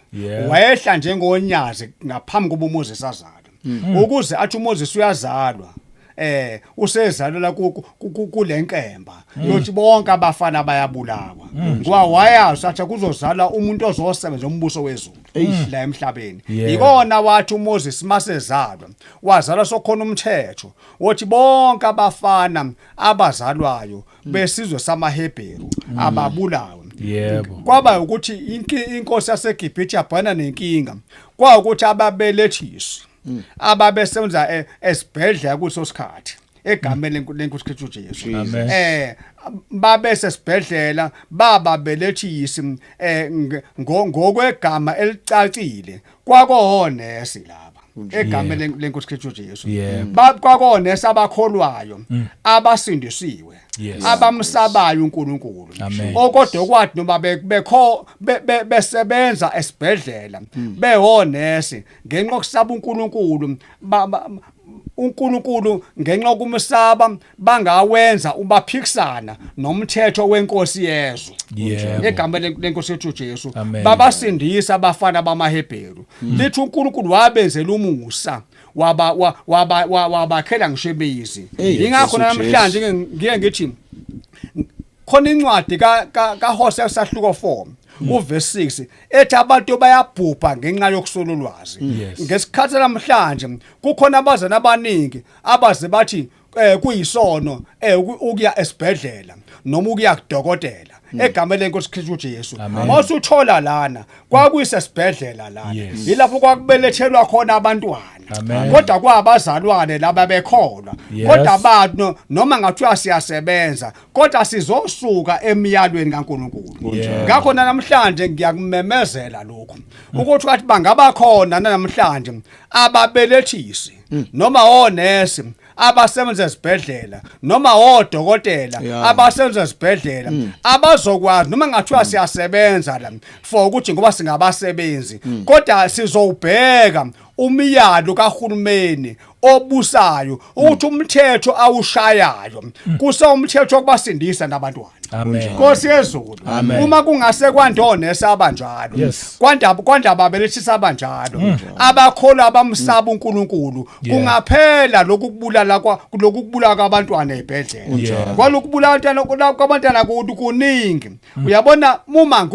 Wayehla njengonyazi ngaphambi kuba uMoses azalwe. Ukuze athi uMoses uyazalwa usezalelwa kulenkemba yothi bonke abafana bayabulawa. Ngoba wayazi athi kuzozalwa umuntu ozosebenza umbuso wezulu la emhlabeni. Ikona wathi uMoses masezalwa wazalwa sokhona umthetho wothi bonke abafana abazalwayo besizwe samaHebheru ababulawe. Yebo. Kwaba ukuthi inkosi yaseGibhithe yabhana nenkinga. Kwawukuthi ababelethisi ababesebenza esibhedlela kuso sikhathi egameni lenkosi Kristu Jesu babese sibhedlela bababelethisi ngokwegama elicacile kwakonesi laba egameni lenkosi Kristu Jesu kwakonesi abakholwayo abasindisiwe abamsabayo uNkulunkulu okodwa kwathi noma bekho besebenza esibhedlela behonesi ngenxa yokusaba uNkulunkulu, uNkulunkulu ngenxa yokumsaba bangawenza ubaphikisana nomthetho wenkosi yezwe egameni lenkosi yethu Jesu. Babasindisa abafana bamaHebheru. Lithi uNkulunkulu wabenzela umusa, waba waba wabakhela ngisho imizi. Ingakho namhlanje ngiye ngithi khona incwadi ka kaHosea sahluko 4 uverse 6 ethi abantu bayabhubha ngenxa yokuswela ulwazi. Ngesikhathi namhlanje kukhona abazana abaningi abaze bathi kuyisono ukuya esibhedlela noma ukuya kudokotela egameni lenkosi Kristu Jesu. Mawusuthola lana kwakuyise sibhedlela lana yilapho kwakubelethelwa khona abantwana, kodwa kwabazalwane laba bekholwa, kodwa abantu noma ngathiwa siyasebenza kodwa sizosuka emiyalweni kaNkulunkulu. Ngakho namhlanje ngiyakumemezela lokhu ukuthi wathi bangaba khona namhlanje ababelethisi noma onesi abasebenza ezibhedlela noma odokotela abasebenza ezibhedlela abazokwazi noma ngathiwa siyasebenza la for ukuthi ngoba singabasebenzi, kodwa sizowubheka umyalo kahulumeni obusayo ukuthi umthetho awushayayo kusewumthetho wokubasindisa nabantwana. Amen. Nkosi yezulu, uma kungase kwandonesa abanjalo, kwandaba kwandaba abelethisa abanjalo, abakholwa abamsaba uNkulunkulu, kungaphela lokhu kubulala kwa lokhu kubulala kwabantwana ezibhedlela. Kwalokubulala abantwana kwabantwana kuningi. Uyabona uma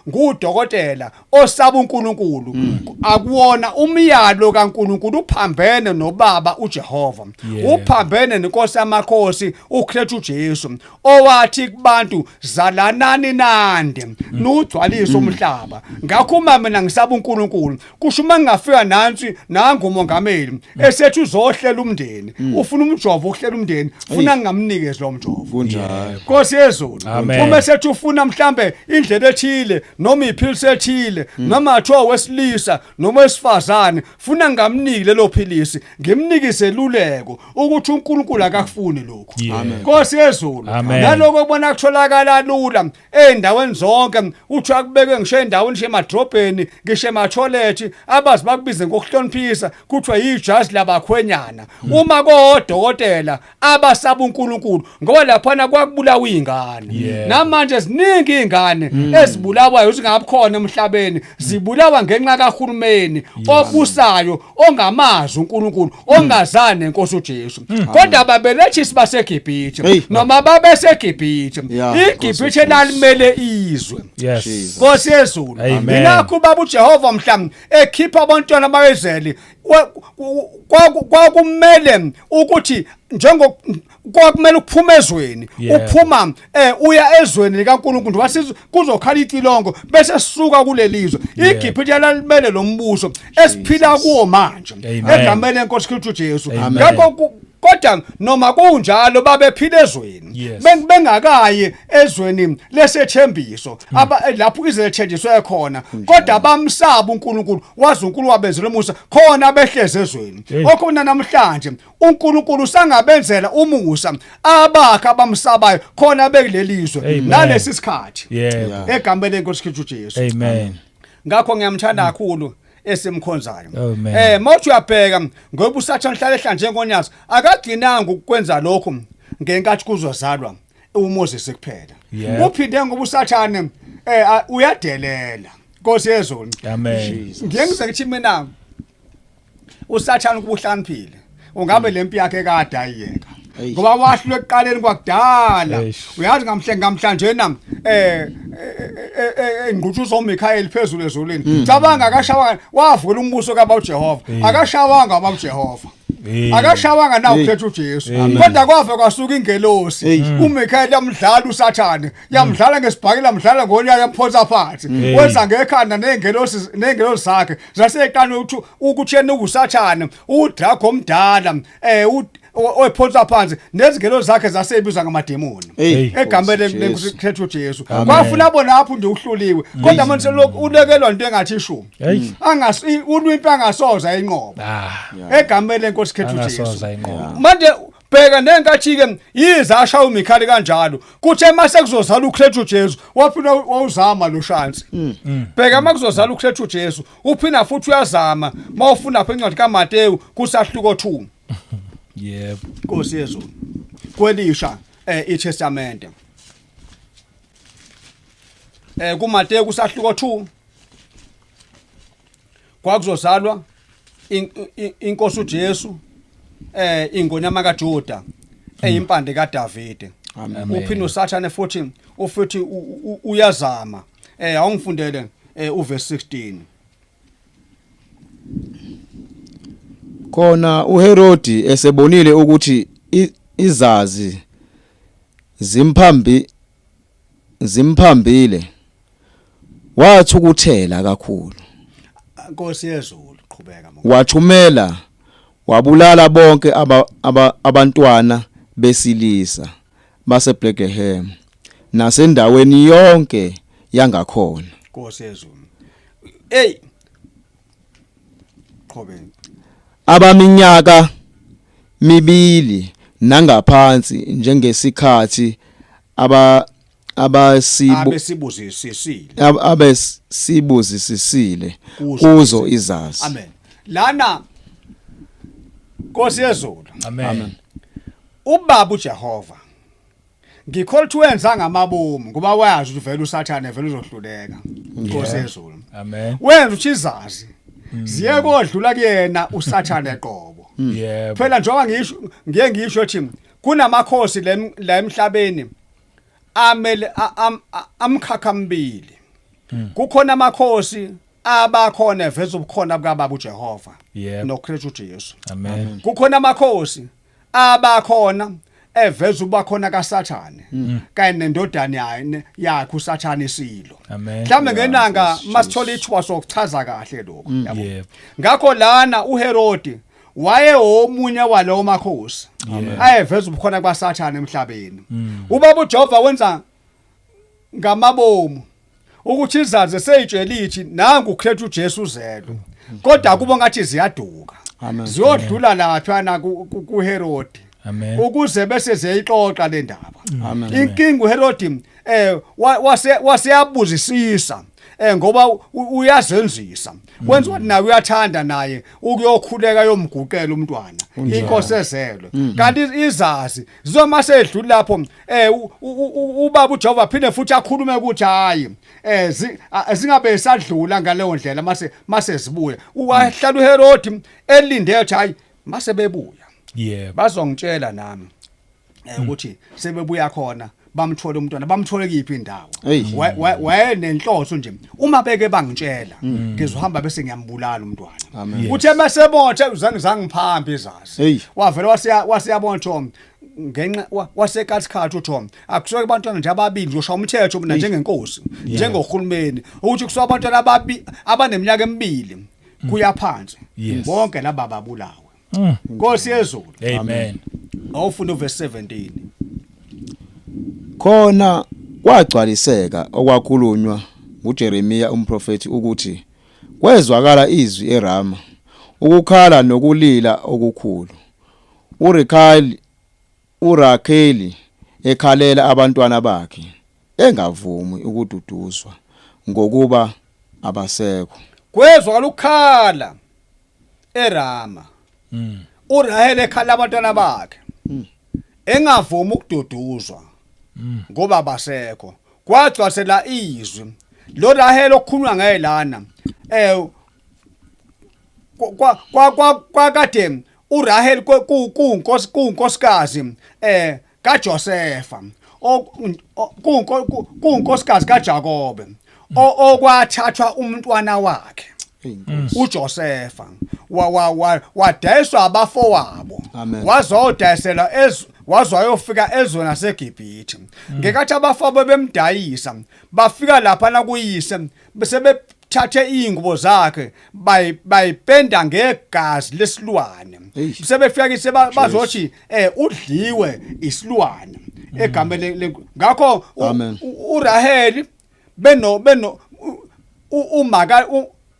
ngudokotela osaba uNkulunkulu, akuwona umyalo kaNkulunkulu uphambene nobaba uJehova, uphambene nenkosi yamakhosi uKristu Jesu owathi kubantu zalanani nande nugcwalise umhlaba. Ngakho uma mina ngisaba uNkulunkulu, kusho uma ngingafika nansi nangu umongameli esethi uzohlela umndeni, ufuna umjovo ukuhlela umndeni, funa ngingamnikezi lo mjovo. Kunjalo. Nkosi yezulu, Amen. uma esethi ufuna mhlambe indlela ethile noma iphilisi ethile noma athiwa wesilisa noma wesifazane. Funa ngamniki lelo philisi, ngimnike iseluleko ukuthi uNkulunkulu akakufuni lokho. Amen. Nkosi yezulu. Amen. Naloko kubona kutholakala lula endaweni zonke, uthi akubekwe ngisho endaweni ngisho emadrobheni, ngisho ematholethi, abazi bakubize ngokuhloniphisa, kuthiwa yijazi labakhwenyana. Uma kodokotela abasaba uNkulunkulu, ngoba laphana kwakubulawa izingane. Namanje ziningi izingane ezibulawayo zingabukhona emhlabeni, zibulawa ngenxa kahulumeni obusayo ongamazi uNkulunkulu, ongazani nenkosi uJesu. Kodwa babelethisi baseGibhithe, noma babeseGibhithe, iGibhithe Nkosi lalimele izwe. Yes. Nkosi yezulu. Amen. Yilakho ubaba uJehova mhla ekhipha abantwana baEzeli, kwakumele ukuthi njengo kwakumele ukuphuma ezweni, uphuma uya ezweni likaNkulunkulu, wathi kuzokhala icilongo bese sisuka kulelizwe. IGibhithe lalimele lo mbuso esiphila kuwo manje, Amen. egameni lenkosi Kristu Jesu. Amen. Ngakho kodwa noma kunjalo babephila ezweni, bengakayi ezweni lesethembiso, aba lapho izwe lethenjiswe khona, kodwa bamsaba uNkulunkulu, wazi uNkulunkulu wabenzela umusa khona behleze ezweni. Okhona namhlanje uNkulunkulu usangabenzela umusa abakhe abamsabayo khona bekulelizwe Amen. nalesi sikhathi, egameni lenkosi Kristu Jesu. Amen. Ngakho ngiyamthanda kakhulu esimkhonzayo. Amen. Mawuthi uyabheka, ngoba uSathane hlale ehla njengonyazi, akagcinanga ukwenza lokho ngenkathi kuzozalwa uMoses kuphela. Uphinde, ngoba uSathane uyadelela. Nkosi yezulu. Amen. Ngiye ngize ngithi mina uSathane kubuhlaniphile, ungabe lempi yakhe kade ayiyeka, ngoba wahlulwe ekuqaleni kwakudala. Uyazi ngamhle ngamhlanje na engquthuzo uMichael phezulu ezulwini, cabanga, akashawanga, wavula umbuso kaba uJehova, akashawanga baba uJehova, akashawanga na ukhetha uJesu, kodwa kwave kwasuka ingelosi uMichael yamdlala uSathane, yamdlala ngesibhakela, yamdlala ngonyaka, yamphonsa phansi, wenza ngekhanda ney'ngelosi zakhe zaseqala ukuthi yena usathane, udrago omdala, oyiphonsa phansi nezingelosi zakhe zasebizwa ngamademoni, egameni Nkosi lenkosi Jesu. Kristu Jesu. Kwafuna bona apho nje uhluliwe, kodwa manje selokhu ulekelwa into engathi ishu, angasi ulwimpi, angasoza inqobo, egameni lenkosi Kristu Jesu. Angasoza inqobo. Manje bheka nenkathi ke yize ashaya uMikhali kanjalo, kuthe mase kuzozala uKristu Jesu waphinda wawuzama lo shansi. Bheka, makuzozala uKristu Jesu uphinda futhi uyazama. Mawufunda lapha incwadi kaMateyu kusahluko 2, Nkosi yezulu, kwelisha iTestament, kuMateyu kusahluko 2, kwakuzozalwa inkosi uJesu, ingonyama kaJuda, eyimpande kaDavide. Amen. Uphinda uSathane futhi ufuthi uyazama. Awungifundele uverse 16. Khona uHerodi esebonile ukuthi izazi zimphambile, wathukuthela kakhulu. Nkosi yezulu, qhubeka mo. Wathumela wabulala bonke abantwana besilisa baseBethlehem nasendaweni yonke yangakhona. Nkosi yezulu, hey, qhubeka. Abaminyaka mibili nangaphansi, njengesikhathi aba abasibu Abesibuzisisile abesibuzisisile kuzo kuzo izazi. Amen. Lana, Nkosi yezulu, Amen. Ubaba uJehova, ngikholwa ukuthi wenza ngamabomu, ngoba wayazi ukuthi vele uSathane vele uzohluleka. Nkosi yezulu, Amen. wenza ukuthi izazi ziye kodlula kuyena uSathane qobo. Phela njengoba ngisho, ngiye ngisho ukuthi kunamakhosi la emhlabeni amele amkhakha mbili. Kukhona amakhosi abakhona eveza ubukhona bukaBaba uJehova noKristu Jesu. Amen. Kukhona amakhosi abakhona eveza ubakhona kaSathane kanye nendodana yakhe uSathane isilo. Amen. Mhlawumbe ngenanga masithola ithuba sokuchaza kahle lokho, yabo. Ngakho lana uHerodi waye omunye walowo makhosi ayeveza ubukhona kwaSathane emhlabeni. Ubaba uJehova wenza ngamabomu ukuthi izazi seyitshela ithi nangu uKristu Jesu uzelwe. Kodwa kubo ngathi ziyaduka. Amen. Ziyodlula laphana kuHerod. Amen. Ukuze bese ziyayixoxa le ndaba. Amen. Inkinga uHerod wase waseyabuzisisa ngoba uyazenzisa. Wenza ukuthi naye uyathanda naye ukuyokhuleka yomguqela umntwana. Inkosi ezelwe. Kanti izazi zizoma sedlula lapho ubaba uJehova phinde futhi akhulume ukuthi hayi zingabe sadlula ngaleyo ndlela mase zibuya. Wahlala uHerod elinde ukuthi hayi mase bebuya. Yebo. Bazongitshela nami ukuthi sebebuya khona bamthole umntwana, bamthole kuyiphi indawo. Hey. Wayenenhloso nje uma beke bangitshela ngizohamba bese ngiyambulala umntwana. Amen. Uthe masebothe zange zangiphambi izazi. Hey. Wavele wasiyabona Tom ngenxa wasekathi uTom akusuke abantwana nje ababili ngizoshaya umthetho mina njengenkosi njengohulumeni ukuthi kusuka abantwana ababi abaneminyaka emibili kuya phansi Yes. bonke laba babulawe. Nkosi yezulu. Amen. Awufunda uverse 17. Khona kwagcwaliseka okwakhulunywa nguJeremiya umprofeti ukuthi kwezwakala izwi eRama ukukhala nokulila okukhulu uRikhali uRakheli ekhalela abantwana bakhe engavumi ukududuzwa ngokuba abasekho. Kwezwakala ukukhala eRama. uRahel ekhala abantwana bakhe. Engavumi ukududuzwa. Ngoba basekho. Kwagcwalisela izwi. Lo Rahel okukhulunywa ngaye lana kwa kwa kwa kwakade uRahel kuNkosi kuNkosikazi kaJosefa kuNkosikazi kaJakobe okwathathwa umntwana wakhe uJosefa wadayiswa abafowabo Amen. wazodayisela wazwayofika ezweni laseGibhithe. Ngekathi abafowabo bemdayisa bafika lapha na kuyise bese bethathe ingubo zakhe bayipenda ngegazi lesilwane. Eish. Sebefika kise bazothi udliwe isilwane egameni ngakho Amen. uRaheli beno beno umaka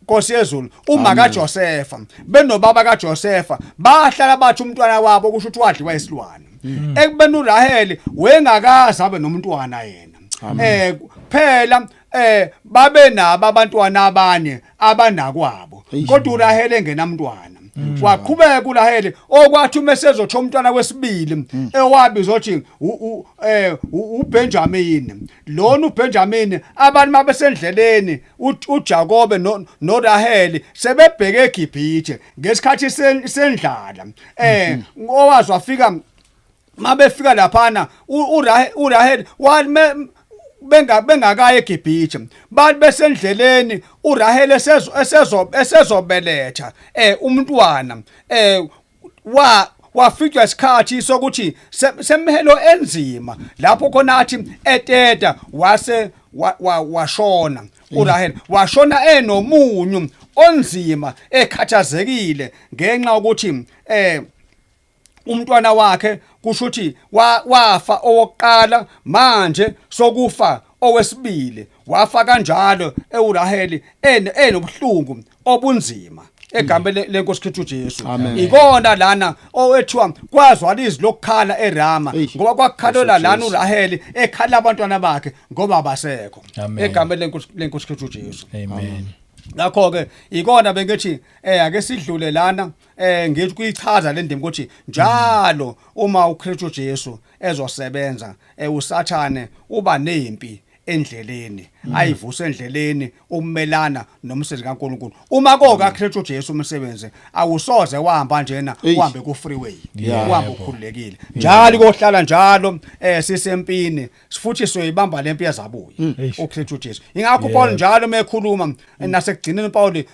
Nkosi yezulu uma kaJosefa benobaba kaJosefa bahlala bathi umntwana wabo kusho ukuthi wadliwa isilwane. Ekubeni uRaheli wengakaze abe nomntwana yena phela babe nabo abantwana abanye abanakwabo kodwa uRaheli engenamntwana. Waqhubeka uRaheli okwathi uma esezothola umntwana wesibili ewabizwa ukuthi uBenjamin. Lona uBenjamin abantu mabesendleleni uJakobe noRaheli sebebheke eGibhithe ngesikhathi sendlala owazi wafika mabefika laphana uRaheli wathi bengakayi eGibhithe bathi besendleleni uRaheli esezobeletha umntwana wafikwa isikhathi sokuthi semhelo enzima lapho khona athi eteta wase washona uRahel washona enomunyu onzima ekhathazekile ngenxa ukuthi umntwana wakhe kusho ukuthi wafa owokuqala manje sokufa owesibili wafa kanjalo eUraheli enobuhlungu obunzima egameni lenkosi Kristu Jesu. Amen. Ikona lana owethiwa kwazwala izwi lokukhala eRama Eish. ngoba kwakukhalela Jesu lana Jesu. uRaheli ekhala abantwana bakhe ngoba abasekho Amen. egameni lenkosi Kristu Jesu. Amen. Ngakho ke ikona bengithi ake sidlule lana ngithi kuyichaza le ndima ukuthi njalo uma uKristu Jesu ezosebenza uSathane uba nempi endleleni ayivuse endleleni ukumelana nomsebenzi kaNkuluNkulu. Uma koka Kristu Jesu umsebenzi awusoze wahamba njena Eish. uhambe ku freeway Yeah. uhambe ukhululekile njalo kohlala njalo sisempini futhi soyibamba lempi yazabuya Eish. uKristu Jesu. Ingakho uPaul njalo mekhuluma nasekugcineni uPaul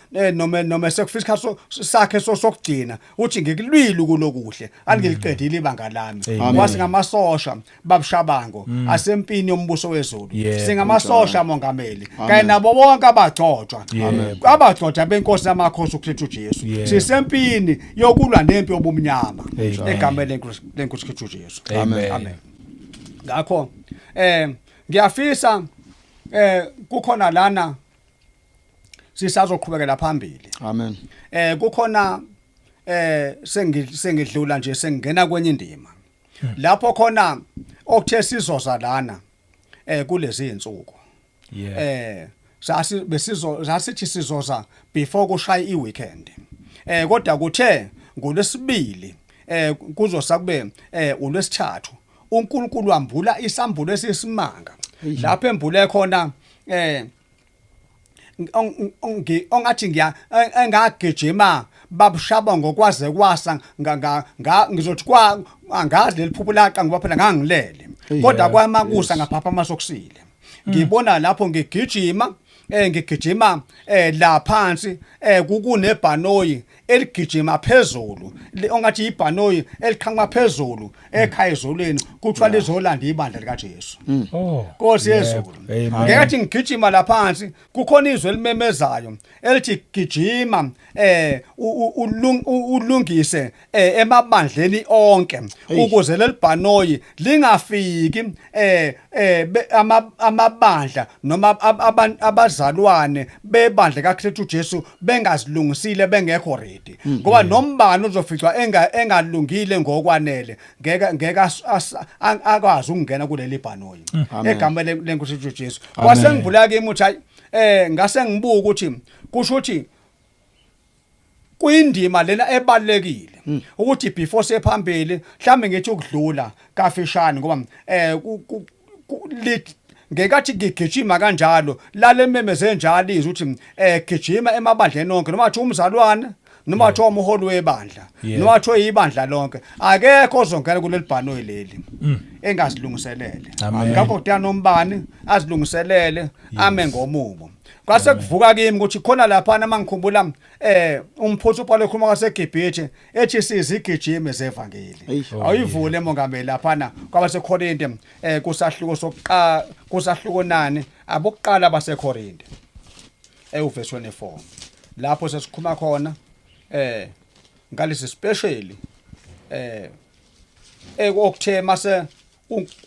noma sekufika isikhathi sakhe sokugcina uthi ngikulwile kulokuhle angiliqedile ibanga lami. Amen. Wasingamasosha babushabango asempini yombuso wezulu. Yebo. Singamasosha mongameli kanye nabo bonke abagcotshwa Yebo. abagcotshwa benkosi yamakhosi uKristu Jesu. Yebo. Sisempini yokulwa nempi yobumnyama Amen. egameni lenkosi Kristu Jesu. Amen. Amen. Ngakho ngiyafisa kukhona lana Sisazoqhubekela phambili. Amen. Kukhona sengidlula nje sengingena kwenye indima. Lapho khona okuthe sizoza lana kulezi insuku. Sasi besizo sasithi sizoza before kushaya iweekend. Kodwa kuthe ngolwesibili kuzosa kube ulwesithathu uNkulunkulu wambula isambulo esisimanga. Lapho embule khona ongathi ngiya engagijima babushaba ngokwaze kwasa ngizothi kwa angazi leli phupho laqa ngoba phela ngangilele kodwa kwama kusa ngaphapha amasokusile ngibona lapho ngigijima ngigijima la phansi kukunebhanoyi eligijima phezulu ongathi ibhanoyi eliqhamuka phezulu ekhaya ezulwini kuthiwa lizolanda ibandla likaJesu. Oh. Nkosi yezulu. Amen. Ngeke ngigijima la phansi kukhona izwi elimemezayo elithi gijima ulungise emabandleni onke ukuze lelibhanoyi lingafiki amabandla noma abazalwane bebandla kaKristu Jesu bengazilungisile bengekho ready ngoba nombani uzoficwa engalungile ngokwanele ngeke akwazi ukungena kuleli bhanoyi egameni lenkosi uJesu. Kwase ngivula kimi uthi hayi ngase ngibuka ukuthi kusho ukuthi kuyindima lena ebalekile ukuthi before sephambili mhlambe ngithi ukudlula kafishane ngoba ngekathi ngigijima kanjalo lale memeze njalo izwi ukuthi gijima emabandleni onke noma athi umzalwane noma athi umholi webandla noma athi ibandla lonke akekho ozongena kuleli bhanoyi leli engazilungiselele. Ngakho kudinga nombani azilungiselele ame ngomumo. Kwase kuvuka kimi ukuthi khona lapha mangikhumbula umphuthu uPaul ekhuluma kwaseGibhithe ethi sizigijimi zevangeli. Awuyivule mongameli laphana kwabaseKorinte kusahluko sokuqala kusahluko nani abokuqala baseKorinte ewuverse 24 lapho sesikhuluma khona ngalesi special okuthe mase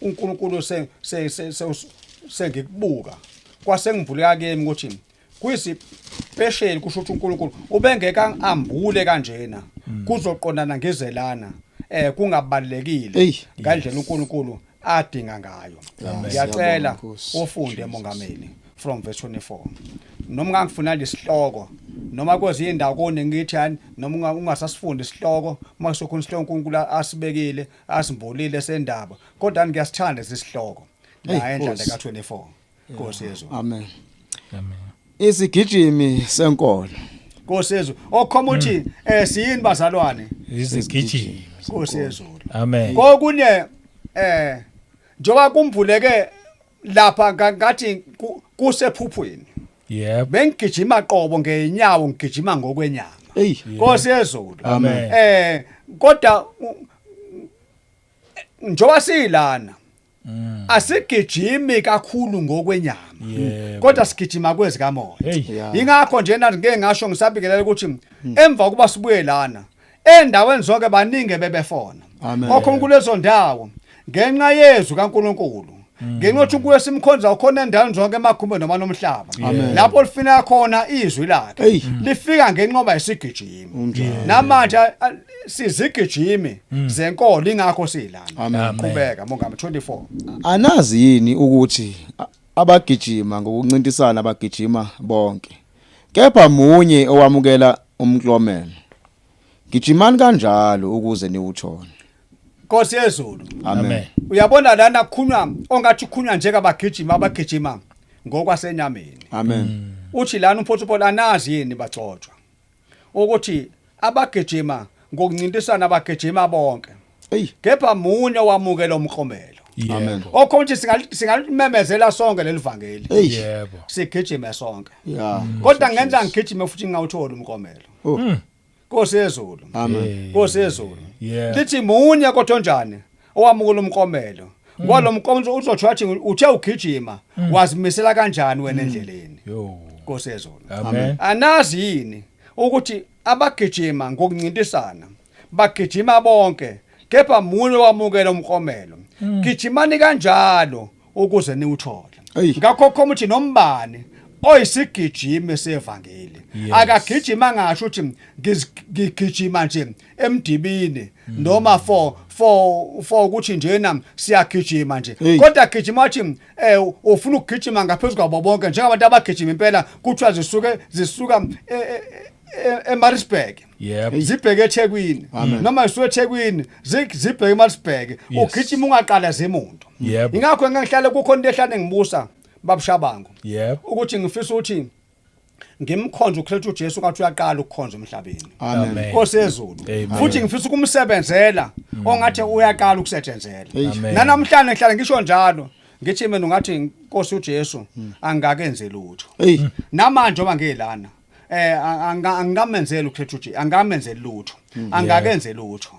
uNkulunkulu sengikubuka kwase ngivuleka kimi ukuthi kuyisipesheli kusho ukuthi uNkulunkulu ubengeke ambule kanjena kuzoqondana ngezelana kungabalekile ngandlela uNkulunkulu adinga ngayo. Ngiyacela ufunde mongameli from verse 24 noma ungangifuna lesihloko noma kwezinye indawo kone ngithi yani noma ungasasifundi isihloko uma sokhona isihloko uNkulunkulu asibekile asimbulile sendaba kodwa ngiyasithanda lesihloko la endlela ka 24 Nkosi yezulu. Amen. Amen. Isigijimi senkolo. Nkosi yezulu. Okhoma uthi siyini bazalwane? Izigijimi. Nkosi yezulu. Amen. Kokunye njoba kumvuleke lapha ngathi kusephuphweni. Yebo. Bengigijima qobo ngeenyawo ngigijima ngokwenyama. Nkosi yezulu. Amen. Kodwa njoba silana asigijimi kakhulu ngokwenyama kodwa sigijima kwezikamoya. Ingakho nje nathi ngeke ngasho ngisabikelela ukuthi emva kuba sibuye lana endaweni zonke baningi bebefona okhona kulezo ndawo ngenxa yezwi kaNkuluNkulu ngenxa yokuthi uNkulunkulu simkhonza ukhona endaweni zonke emakhumbe noma nomhlaba lapho lifika khona izwi lakhe lifika ngenqoba isigijimi. Namanje sizigijimi zenkolo ingakho silana. Qhubeka mongameli 24. Anazi yini ukuthi abagijima ngokuncintisana abagijima bonke kepha munye owamukela umklomelo? Gijimani kanjalo ukuze niwuthole. Nkosi yezulu. Amen. Uyabona lana kukhulunywa ongathi kukhulunywa njengabagijima abagijima ngokwasenyameni. Amen. Uthi lana umphothi Paul anazi yini bagcotshwa ukuthi abagijima ngokuncintisana abagijima bonke kepha munye wamukela umklomelo. Amen. Okhona ukuthi singalimemezela sonke leli vangeli. Yebo. Sigijime sonke. Yeah. Kodwa ngenza ngigijime futhi ngingawutholi umklomelo. Nkosi yezulu. Amen. Nkosi yezulu. Yeah. Lithi munye kodwa onjani owamukela umklomelo. Ngoba lo mklomelo uzothiwa athi uthe ugijima wazimisela kanjani wena endleleni. Yo. Nkosi yezulu. Amen. Anazi yini ukuthi abagijima ngokuncintisana bagijima bonke kepha munye wamukela umklomelo. Gijimani kanjalo ukuze niwuthole. Eyi. Ngakho khoma uthi nombani Oyisigijimi sevangeli Yes. akagijima angasho ukuthi ngigijima nje emdibini noma for ukuthi njena siyagijima nje Hey. kodwa gijima athi ufuna ukugijima ngaphezulu kwabo bonke njengabantu abagijima impela kuthiwa zisuke zisuka eMaritzburg Yebo. zibheke eThekwini Amen. noma zisuke eThekwini zibheke eMaritzburg Yes. ugijima ungaqala zemuntu Yebo. ingakho ngihlale kukhona into ehlale ngibusa babushabango Yebo. ukuthi ngifisa ukuthi ngimkhonze uKristu Jesu ngathi uyaqala ukukhonza emhlabeni Amen. Amen. Nkosi yezulu Amen. futhi ngifisa ukumsebenzela ongathi uyaqala ukusetshenzela Hey. Amen. nanamhlanje ngihlale ngisho njalo ngithi mina ungathi Nkosi uJesu angakenzi lutho Hey. namanje oba ngilana angamenzeli uKristu Jesu angamenzeli lutho angakenze lutho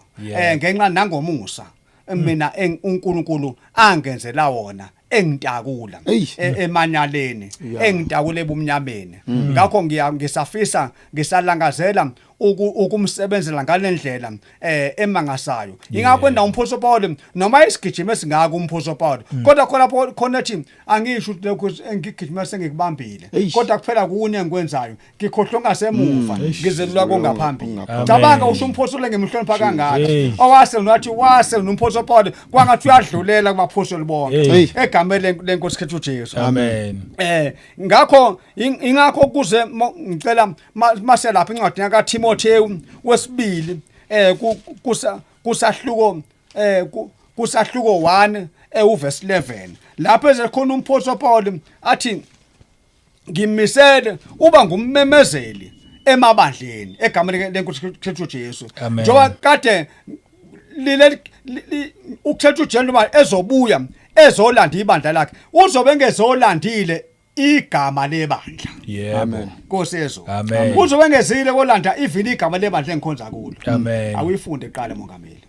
ngenxa nangomusa mina uNkulunkulu angenzela wona engitakula Eyi. emanyaleni Yeah. engitakule ebumnyameni ngakho ngisafisa ngisalangazela ukumsebenzela ngalendlela emangasayo ingakho endawo umphoso Paul noma isigijima esingaka umphoso Paul kodwa khona khona ethi angisho ukuthi lokhu engigijima sengikubambile Eish. kodwa kuphela kunye engikwenzayo ngikhohlwa ngasemuva ngizelula kongaphambili Kongaphambili. cabanga Amen. usho umphoso lengimhlonipha kangaka Hey. owase nathi wase nomphoso Paul kwangathi uyadlulela kubaphosoli bonke Hey. egameni lenkosi Kristu Jesu Amen. Ngakho ingakho kuze ngicela mase lapha incwadi yaka Timotheo wesibili kusa kusahluko kusahluko 1 uverse 11 lapho ezekhona umphoso Paul athi ngimisele uba ngummemezeli emabandleni egameni lenkosi Kristu Jesu Amen. njengoba kade lile ukuthetha uJesu noma ezobuya ezolanda ibandla lakhe uzobe engezolandile igama lebandla Yebo. Amen. Nkosi yezulu Amen. uzobe engezile kolanda even igama lebandla engikhonza kulo Amen. awuyifunde qala mongameli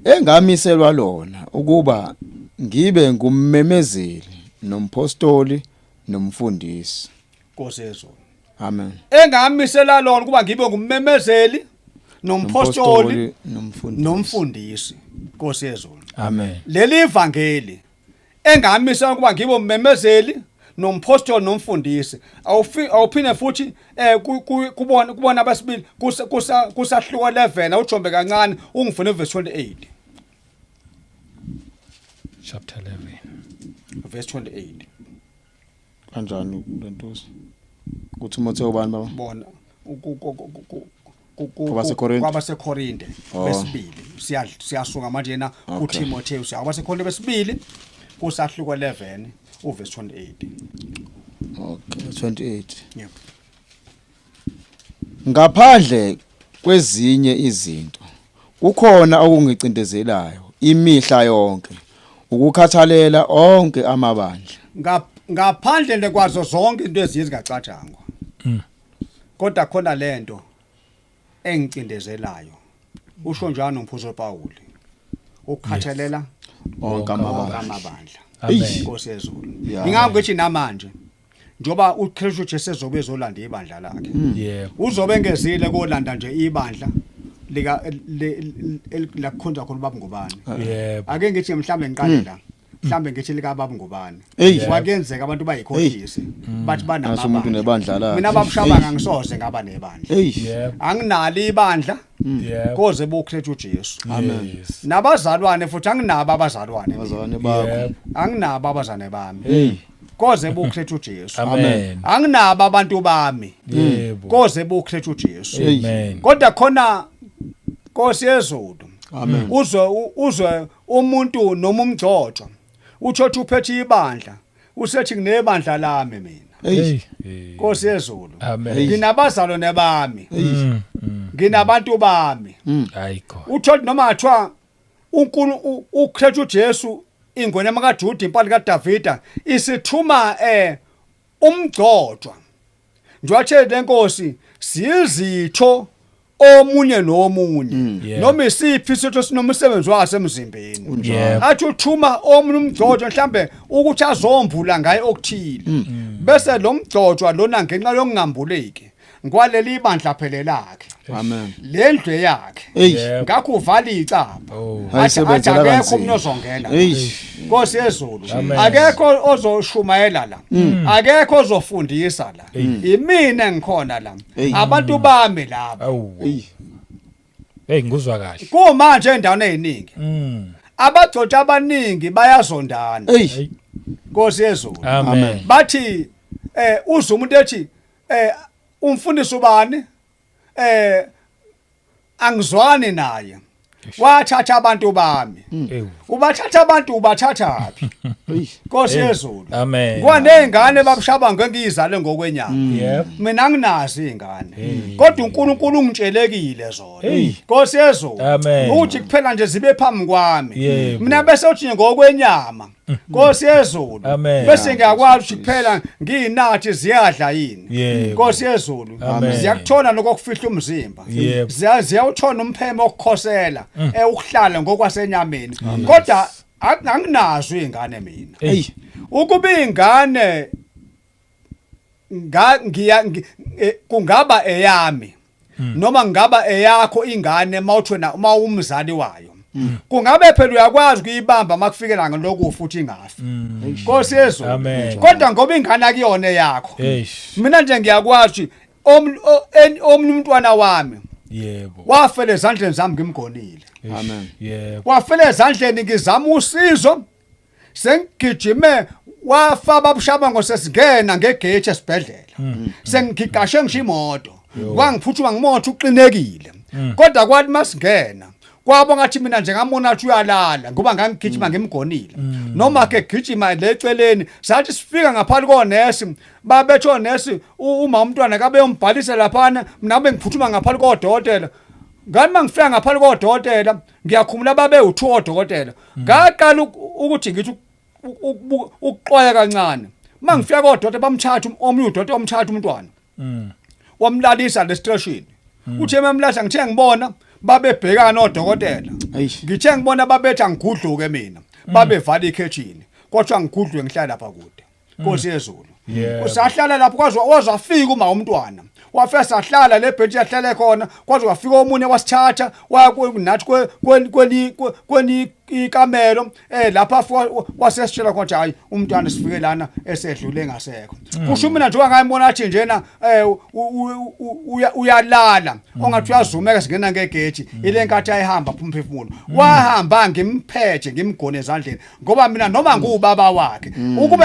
Engamiselwa lona ukuba ngibe ngummemezeli nompostoli nomfundisi. Nkosi yezulu Amen. engamisela lona kuba ngibe ngummemezeli nompostoli nomfundisi. nomfundisi Nkosi yezulu Amen. leli ivangeli engamisa ukuba ngibe ummemezeli nompostoli nomfundisi awuphinde futhi kubona kubona abasibili kusahluka 11 awujombe kancane ungifune verse 28 Chapter 11. verse 28 Kanjani lentosi? KuTimotheo bani baba? bona KwabaseKorinte? kwabaseKorinte Oh. besibili siyasuka manje na Okay. kuTimotheo siya kwabaseKorinte besibili kusahluko 11 uverse 28 Okay, 28. yebo Ngaphandle kwezinye izinto kukhona okungicindezelayo imihla yonke ukukhathalela onke amabandla. Ngaphandle nje kwazo zonke into eziye zingacatshangwa kodwa khona lento engicindezelayo usho njalo umphoso Paul ukukhathalela Onke onke amabandla. amabandla Amen. Inkosi yezulu Yeah. ingakho ngithi namanje njoba uKristu Jesu ezobe ezolanda ibandla lakhe Yebo. uzobe engezile kolanda nje ibandla lika lakukhonza khona ubaba ngubani Yebo. ake ngithi mhlambe ngiqale la mhlambe ngithi lika baba ngubani Hey. kwakenzeka abantu bayikhohlise bathi Naso umuntu nebandla lakhe. mina babushabanga ngisoze ngaba nebandla Hey. Yebo. anginalo ibandla Yebo. koze boKristu Jesu Amen. Yes. nabazalwane futhi anginabo abazalwane mina. Abazalwane bakho. Yebo. anginabo abazane bami Hey. koze boKristu Jesu Amen. anginabo abantu bami Yebo. koze boKristu Jesu Amen. kodwa khona Nkosi yezulu Amen. uzwe uzwe umuntu noma umgcotshwa utsho uthi uphethe ibandla usethi nginebandla lami mina Hey. Hey. Nkosi yezulu Amen. nginabazalwane bami Mm, mm. nginabantu bami Hayi God. uthola noma athiwa uNkulu uKristu Jesu ingonyama kaJuda impali kaDavida isithuma umgcotshwa njengoba lenkosi sizitho omunye nomunye Yeah. noma isiphi isitho sinomsebenzi waso emzimbeni Yebo. athi uthuma omunye umgcotshwa mhlambe ukuthi azombula ngaye okuthile bese lo mgcotshwa lona ngenxa yokungambuleki ngwaleli ibandla phele lakhe. Amen. Le ndlu yakhe. Hey. Yebo. Ngakho uvala icaba. Oh. Athi Ayisebenzela akekho kanzima. umuntu ozongena. Hey. Nkosi yezulu. Amen. Akekho ozoshumayela la. Akekho ozofundisa la. Imina engikhona la. Hey. Abantu bami laba. Awu. Hey. Hey ngikuzwa kahle. Kumanje endaweni eziningi abagcotshi abaningi bayazondana. Hey. Hey. Nkosi yezulu. Amen. Bathi uzwe umuntu ethi umfundisi ubani angizwani naye, wathatha abantu bami. Ewu. Ubathatha abantu, ubathathaphi? Hey. Nkosi yezulu. Amen. Kwanezingane babushaba ngengiyizale ngokwenyama. Yep. Mina anginazo izingane, Hey. kodwa uNkulunkulu ungitshelekile zona. Hey. Nkosi yezulu, Amen. ukuthi kuphela nje zibe phambi kwami. Yebo. Mina bese uthi nje ngokwenyama, Nkosi yezulu, Amen. bese ngiyakwazi ukuthi kuphela ngiyinathi ziyadla yini. Yebo. Nkosi yezulu, Amen. ziyakuthola lokufihla umzimba. Yebo. Ziyawuthola umpheme okukhosela, ukuhlala ngokwasenyameni, kodwa anginazo izingane mina. Hey. Ukuba ingane nga ngiya kungaba eyami noma ngaba eyakho ingane, mawuthi wena uma umzali wayo, kungabe phela uyakwazi ukuyibamba makufikela ngalokufa uthi ingafi. Nkosi yezulu. Amen. Kodwa ngoba ingane akuyona eyakho, Eish. mina nje ngiyakwazi omunye umntwana wami Yebo. wafela ezandleni zami ngimgonile. Eish. Amen. Yebo. Wafela ezandleni ngizama usizo, sengigijime, wafa babushaba ngosesingena ngegethi esibhedlela, sengiqashe ngisho imoto, kwangiphuthuma ngimoto uqinekile, kodwa kwathi masingena kwabo ngathi mina nje ngamona athi uyalala ngoba ngangigijima ngimgonile, noma ke gijima leceleni. Sathi sifika ngaphansi konesi, babethe onesi uma umntwana kabe yombhalisa laphana, mina bengiphuthuma ngaphansi kodokotela. Ngani mangifika ngaphansi kodokotela, ngiyakhumula babe u2 odokotela, ngaqala ukuthi ngithi ukuxwaya kancane. Mangifika kodokotela bamthatha omunye udokotela, wamthatha umntwana, wamlalisa lesiteshini. Uthe memlahla, ngithe ngibona babebhekana odokotela, Eish. ngithe ngibona babetha ngigudluke mina, babevala ikhethini, kodwa ngigudluke ngihlala lapha kude. Nkosi yezulu. Yebo. Sahlala lapho kwaze wazafika uma umntwana, wafika sahlala le bench yahlala khona, kwaze wafika omunye wasithatha waya nathi kweni ikamelo lapha afika wasesitshela khona ukuthi hayi, umntwana sifike lana esedlule engasekho. Kusho mina njengoba ngayibona athi njena uyalala ongathi uyazumeka singena ngegethi, ile nkathi ayihamba phuma umphefumulo, wahamba ngimphethe ngimgone ezandleni, ngoba mina noma ngubaba wakhe, ukube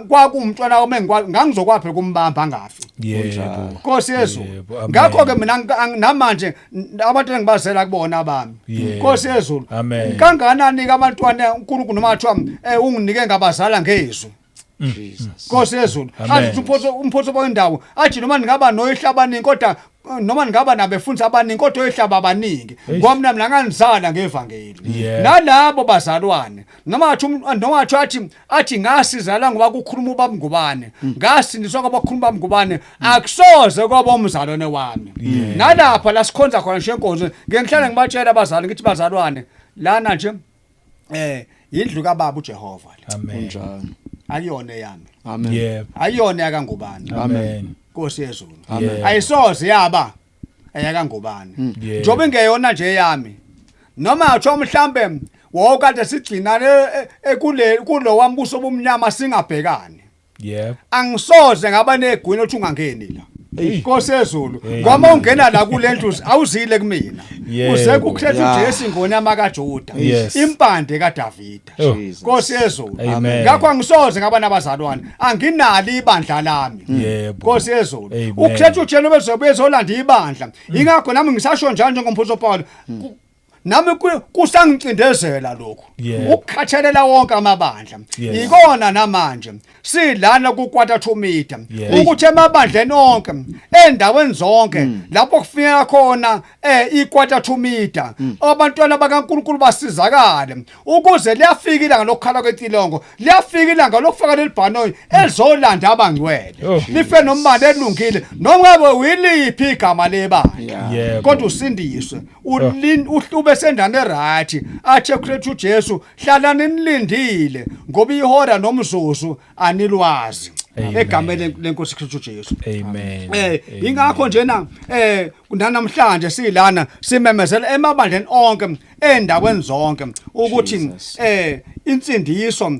kwakuwumntwana wami ngangizokwaphi kumbamba angafi. Yebo. Nkosi yezulu. Yebo, amen. Ngakho ke mina namanje abantu engibazela kubona abami. Yebo. Nkosi yezulu. Amen. Kanganani ke abantwana uNkulunkulu noma kuthiwa unginike ngabazala ngezwi. Jesus. Nkosi yezulu. Amen. Athi umphoso wendawo athi noma ningaba noyihla abaningi, kodwa noma ningaba nabefundisi abaningi, kodwa oyihlaba abaningi, Eish. ngoba mina nganizala ngevangeli. Nalabo bazalwane noma athi noma athi ngasizala ngoba kukhuluma ubaba Ngubane, ngasindiswa ngoba kukhuluma ubaba Ngubane, akusoze kwaba umzalwane wami. Nalapha la sikhonza khona nje enkonzo, ngeke ngihlale ngibatshela abazali ngithi bazalwane, lana nje indlu kababa uJehova le. Amen. Kunjalo. Ayiyona eyami. Amen. Yebo. Ayiyona yakangubani. Amen. Nkosi yezulu. Amen. Yebo. Ayisoze yaba eyakangubani, Yebo. njengoba ingeyona nje eyami, noma athiwa mhlambe wawukade sigcinane ekule kulo wambuso obumnyama singabhekani, Yebo. angisoze ngaba negunya lokuthi ungangeni la. Hey. Nkosi yezulu. Hey. Ngoba ungena la kule ndlu awuzile kumina, Yebo. uze kukhetha uJesu ingonyama kaJuda, Yes. impande kaDavida. Oh. Jesus. Nkosi yezulu. Amen. Ngakho angisoze ngaba nabazalwane, anginalo ibandla lami. Yebo. Nkosi yezulu. Amen. Ukukhetha uJesu bezobuye ezolanda ibandla, ingakho nami ngisasho njalo njengomphostoli Paul, nami kusangicindezela lokhu, Yebo. ukukhathalela wonke amabandla. Yes. Ikona namanje silana ku-Quarter to Media, Yes. ukuthi emabandleni onke, endaweni zonke lapho kufikela khona i-Quarter to Media, abantwana bakaNkulunkulu basizakale, ukuze liyafika ilanga lokukhala kwecilongo, liyafika ilanga lokufaka leli bhanoyi elizolanda abangcwele, Oh. life nombala elungile, noma ngabe uyiliphi igama lebandla, Yebo. kodwa usindiswe, uhlube sendane right, athi Kristu Jesu, hlalani nilindile ngoba ihora nomzuzu anilwazi. Egameni lenkosi Kristu Jesu. Amen. Ingakho njena namhlanje silana simemezela emabandleni onke endaweni zonke ukuthi insindiso,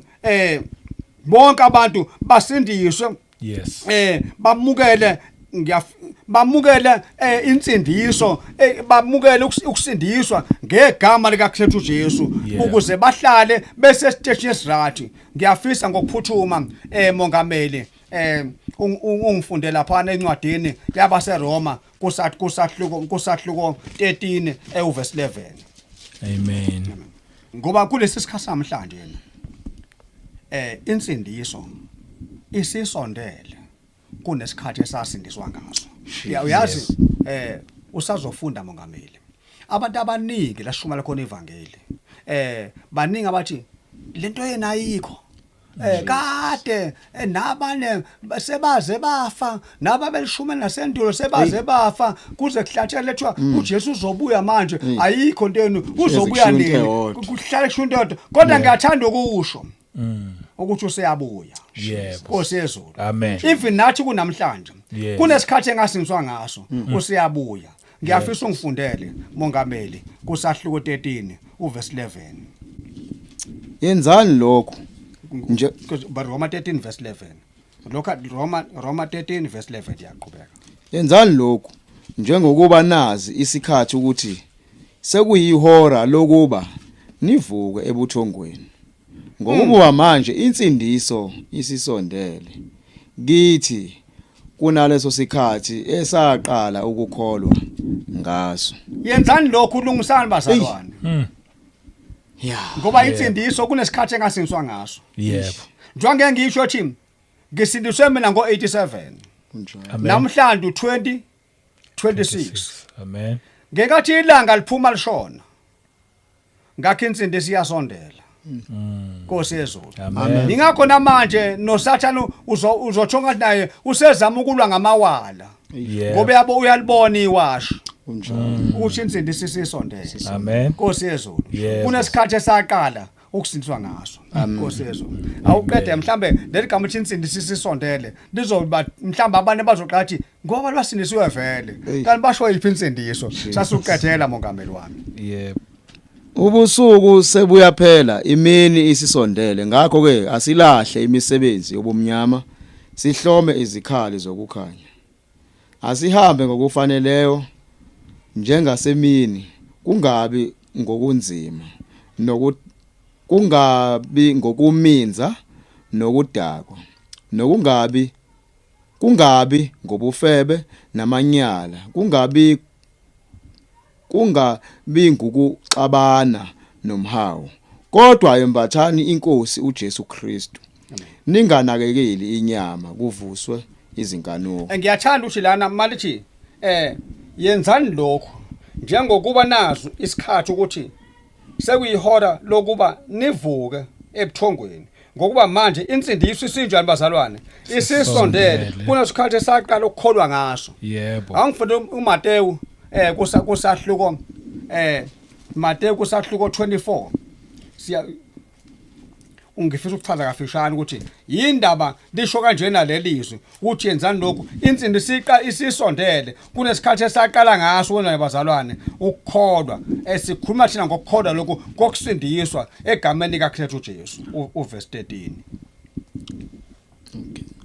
bonke abantu basindiswe. Bamukele, bamukele insindiso, bamukele ukusindiswa ngegama lika Kristu Jesu, ukuze bahlale bese station esiright. Ngiyafisa ngokuphuthuma, mongameli, ungifunde lapha encwadini yabaseRoma kusahluko 13 everse 11. Amen. Ngoba kulesi sikhathi namhlanje insindiso isisondele kunesikhathi esasindiswa ngaso. Ya, uyazi, usazofunda mongameli, abantu abaningi lashumayela khona ivangeli, baningi abathi lento yena ayikho, kade nabane sebaze bafa, nababelishumi nasendulo sebaze bafa, kuze kuhlatshelwe lethiwa uJesu uzobuya manje, ayikho into yenu, uzobuya kushiwo into nini? eyodwa. Kuhlale kusho into eyodwa, kodwa ngiyathanda ukusho ukuthi useyabuya. Nkosi yezulu. Amen. Even nathi kunamhlanje kunesikhathi engasindiswa ngaso, useyabuya. Ngiyafisa ungifundele mongameli kusahluko 13 uverse 11. Yenzani lokho nje. Roma 13 verse 11, lokho Roma 13 verse 11, iyaqhubeka. Yenzani lokhu njengokuba nazi isikhathi ukuthi sekuyihora lokuba nivuke ebuthongweni, ngokuba manje insindiso isisondele kithi kunaleso sikhathi esaqala ukukholwa ngaso. Yenzani lokhu, lungisani bazalwane, ngoba insindiso kunesikhathi engasindiswa ngaso. Njengoba ngisho ukuthi ngisindiswe mina ngo87. Kunjalo. Amen. Namhlanje u20 26. Amen. Ngenkathi ilanga liphuma lishona, ngakho insindiso iyasondela, Nkosi yezulu. Amen. Ingakho namanje noSathane uzotsho ngathi naye usezama ukulwa ngamawala, ngoba yabo uyalibona iwashi Kunjalo. ukuthi insindiso isisondele. Amen. Nkosi yezulu. Kunesikhathi esaqala ukusindiswa ngaso, Nkosi yezulu. Awuqede mhlambe leli gama uthi insindiso isisondele, lizoba mhlambe abantu bazoqala athi ngoba basindisiwe vele, kanti basho yiphi insindiso? Sasuqedela mongameli wami. Ubusuku sebuyaphela, imini isisondele, ngakho ke asilahle imisebenzi yobumnyama, sihlome izikhali zokukhanya. Asihambe ngokufaneleyo njengasemini, kungabi ngokunzima noku kungabi ngokuminza nokudakwa, nokungabi kungabi ngobufebe namanyala, kungabi ngukuxabana nomhawu, kodwa embathani inkosi uJesu Kristu, ninganakekeli inyama kuvuswe izinkanuko. Ngiyathanda ukuthi lana malithi yenzani lokhu njengokuba nazo isikhathi ukuthi sekuyihora lokuba nivuke ebuthongweni, ngokuba manje insindiso isinjani bazalwane? Isisondele. Kunesikhathi esaqala ukukholwa ngaso. Angifunde uMateyu kusahluko Mateyu kusahluko 24. Siya ungifisa ukuchaza kafishane ukuthi yindaba lisho kanjena lelizwi ukuthi yenzani lokhu insindiso isisondele kunesikhathi esaqala ngaso wena bazalwane ukukholwa. Esikhuluma thina ngokukholwa lokhu kokusindiswa egameni likaKristu Jesu, uverse 13.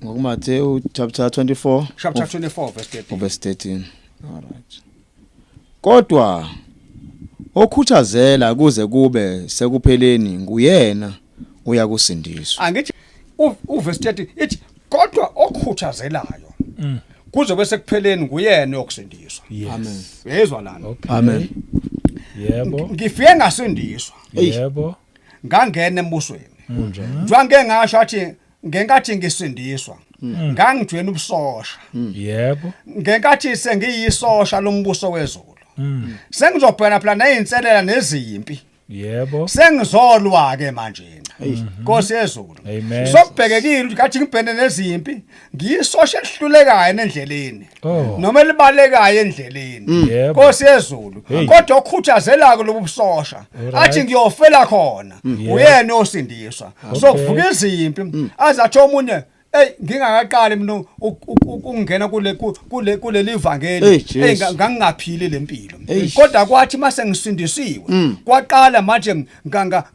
NgokuMateyu chapter 24. Chapter 24 verse 13. Verse 13, all right. Kodwa okhuthazela kuze kube sekupheleni nguyena uyakusindiswa. Angithi uverse 13 ithi kodwa okhuthazelayo kuze bese kupheleni nguyena yokusindiswa. Amen. Uyezwa lana? Okay. Amen. Ngifike ngasindiswa, ngangena embusweni. Njengoba ngeke ngasho athi ngenkathi ngisindiswa ngangijoyina ubusosha. Ngenkathi sengiyisosha lombuso wezulu, sengizobhekana phela nezinselela nezimpi. Sengizolwa ke manje, Nkosi yezulu. Amen. Sokubhekekile ukuthi kathi ngibhene nezimpi, ngiyisosha elihlulekayo endleleni noma elibalekayo endleleni, Nkosi yezulu. Kodwa okhuthazelako lobu busosha athi ngiyofela khona, uyena osindiswa. Sokuvuka izimpi, azathi omunye Ey, ngingakaqali mina ukungena kule kule kuleli vangeli, Ey, ey, Jesu. ngangingaphili lempilo. Eish. Kodwa kwathi mase ngisindisiwe, kwaqala manje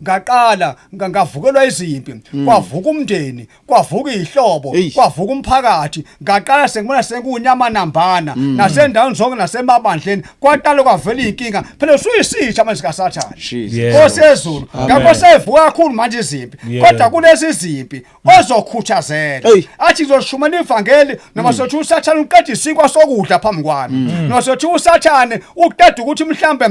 ngaqala ngavukelwa izimpi, kwavuka umndeni, kwavuka ihlobo, Eish. kwavuka umphakathi. Ngaqala sengibona sekunyama nambana nasendaweni zonke nasemabandleni, kwaqala kwavela inkinga. Phela usuyisitha manje kaSathane. Jesus. Nkosi yezulu. Amen. Ngakho sevuka kakhulu manje izimpi. Kodwa kulezi zimpi ozokhuthazela Hey. athi ngizoshumela ivangeli, noma sothi uSathane uqeda isinkwa sokudla phambi kwami, noma sothi uSathane uqeda ukuthi mhlambe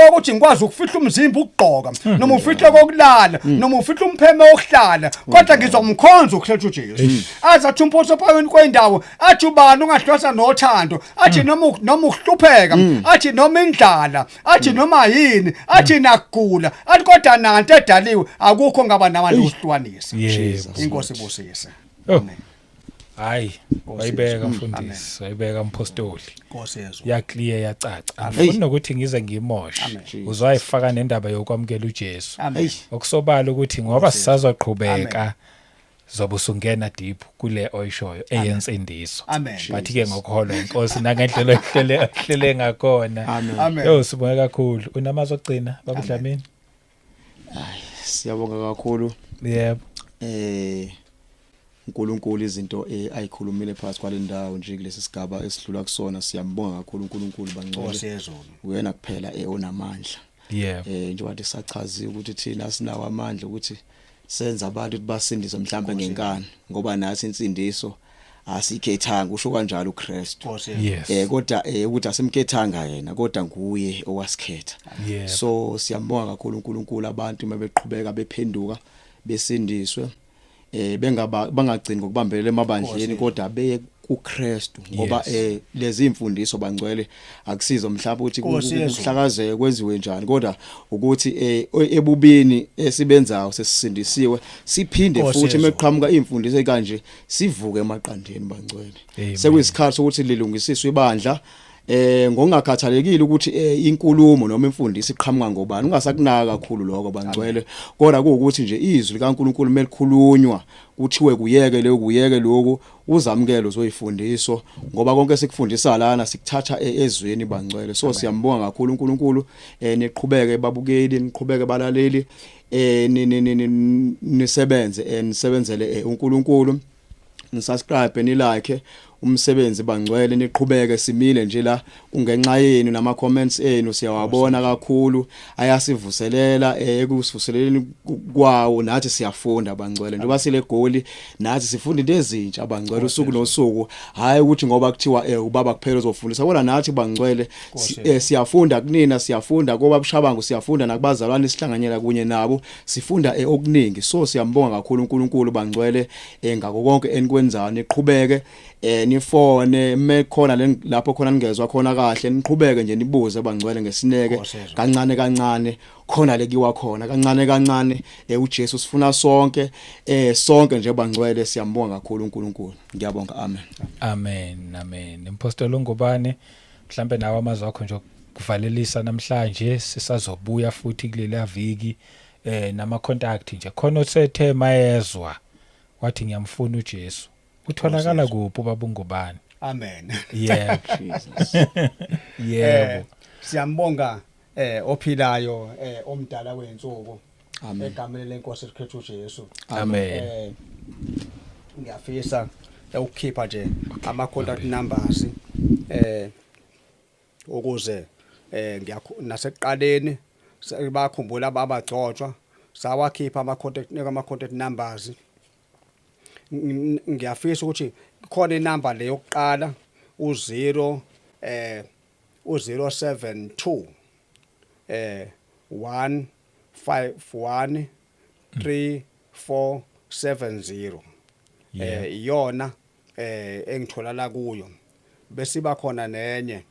ukuthi ngikwazi ukufihla umzimba ukugqoka, noma ufihle kokulala, noma ufihle umpheme wokuhlala, kodwa ngizomkhonza uKristu Jesu. Aze athi umphoso phakathi kwendawo, athi ubani ungahlwasa nothando, athi noma ukuhlupheka, athi noma indlala, athi noma yini, athi nakugula, athi kodwa nanto edaliwe akukho ngaba namandla okuhlukanisa. Inkosi ibusise. Oh. Amen. Hayi, wayibeka mfundisi, wayibeka mpostoli. Nkosi yezulu. Ya clear, yacaca. Angifuni nokuthi ngize ngimoshe. Amen. Uzoyifaka nendaba yokwamukela uJesu. Amen. Okusobala ukuthi ngoba sisazoqhubeka zobe usungena deep kule oyishoyo eyensindiso. Amen. But ke ngokholwa inkosi nangendlela oyihlele ngakhona. Amen. Amen. Yo, sibonge kakhulu. Unamazwi okugcina, baba Dlamini? Siyabonga kakhulu. Yebo. uNkulunkulu izinto ayikhulumile phakathi kwale ndawo nje kulesi sigaba esidlula kusona, siyambonga kakhulu uNkulunkulu, Nkosi bangcwele. yezulu. Uyena kuphela onamandla. Njengoba sachaziwe ukuthi thina sinawo amandla ukuthi senza abantu ukuthi basindiswe mhlambe ngenkani, ngoba nathi insindiso asikhethanga, usho kanjalo uKristu. Nkosi yezulu. Kodwa ukuthi asimkhethanga yena, kodwa nguye owasikhetha. So siyambonga kakhulu uNkulunkulu, abantu mabeqhubeka bephenduka besindiswe, bengaba bangagcini ngokubambelela emabandleni, kodwa beye kuKristu, ngoba lezi imfundiso, bangcwele, akusizo mhlawumbe ukuthi Nkosi yezulu. kuhlakazeke kwenziwe njani, kodwa ukuthi ebubini esibenzayo sesisindisiwe, siphinde Nkosi futhi yezulu. meqhamuka imfundiso ekanje sivuke emaqandeni, bangcwele. Amen. Sekuyisikhathi sokuthi lilungisiswe ibandla, ngokungakhathalekile ukuthi inkulumo noma imfundiso iqhamuka ngobani, ungasakunaka kakhulu lokho, bangcwele, kodwa kuwukuthi nje izwi likaNkuluNkulu melikhulunywa kuthiwe kuyeke lokhu, kuyeke lokhu, uzamukele uzoyifundiso, ngoba konke sikufundisa lana sikuthatha ezweni, bangcwele. So siyambonga kakhulu uNkulunkulu. Niqhubeke babukeli, niqhubeke balaleli, nisebenze, nisebenzele uNkulunkulu, nisubscribe, nilike umsebenzi, bangcwele, niqhubeke. Simile nje la kungenxa yenu, nama comments enu siyawabona kakhulu, ayasivuselela. Ekusivuseleleni kwawo nathi siyafunda, bangcwele, njengoba sile goli nathi sifunda into ezintsha, bangcwele, usuku nosuku. Hayi ukuthi ngoba kuthiwa ubaba kuphela uzofundisa, kodwa nathi, bangcwele, siyafunda kunina, siyafunda koba bushabangu, siyafunda nakubazalwane sihlanganyela kunye nabo, sifunda okuningi. So siyambonga kakhulu uNkulunkulu, bangcwele, ngakho konke enikwenzayo. Niqhubeke nifone mekhona lapho khona ningezwa khona kahle, niqhubeke nje nibuze, bangcwele, ngesineke. Nkosi yezulu. Kancane kancane khona lekiwa khona, kancane kancane uJesu sifuna sonke, sonke nje, bangcwele. Siyambonga kakhulu uNkulunkulu. Ngiyabonga, amen. Amen, amen. Impostoli Ngubane, mhlambe nawe amazwi akho nje kuvalelisa namhlanje, sisazobuya futhi kulela viki, nama contact nje khona osethe mayezwa wathi ngiyamfuna uJesu. Utholakala kuphi ubaba uNgubane? Amen. Yebo. Jesus. Yebo. Siyambonga ophilayo, omdala wensuku, Amen. egameni lenkosi uKristu Jesu. Amen. Ngiyafisa ukukhipha nje ama contact numbers ukuze ngiyakhu nasekuqaleni bakhumbula abagcotshwa sawakhipha ama contact numbers. Ngiyafisa ukuthi khona inamba le yokuqala, u0 u072 1 5 1 3 4 7 0, iyona engitholala kuyo. Bese iba khona nenye,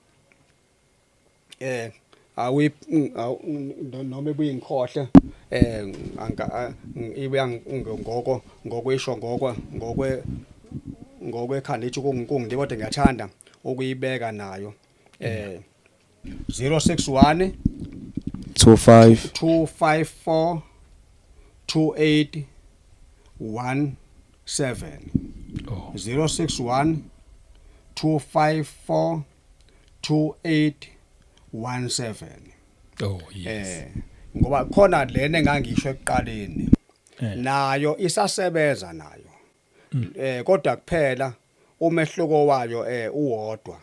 awi noma ibuyingikhohle, ibuya ngoko ngokwisho ngokwe ngokwe ngokwekhanda ithi kungithi, kodwa ngiyathanda ukuyibeka nayo, 061 25 254 28 1 7. Oh. 061 254 2817. Oh yes. Ngoba khona lena engangisho ekuqaleni, nayo isasebenza nayo, kodwa kuphela umehluko wayo uwodwa,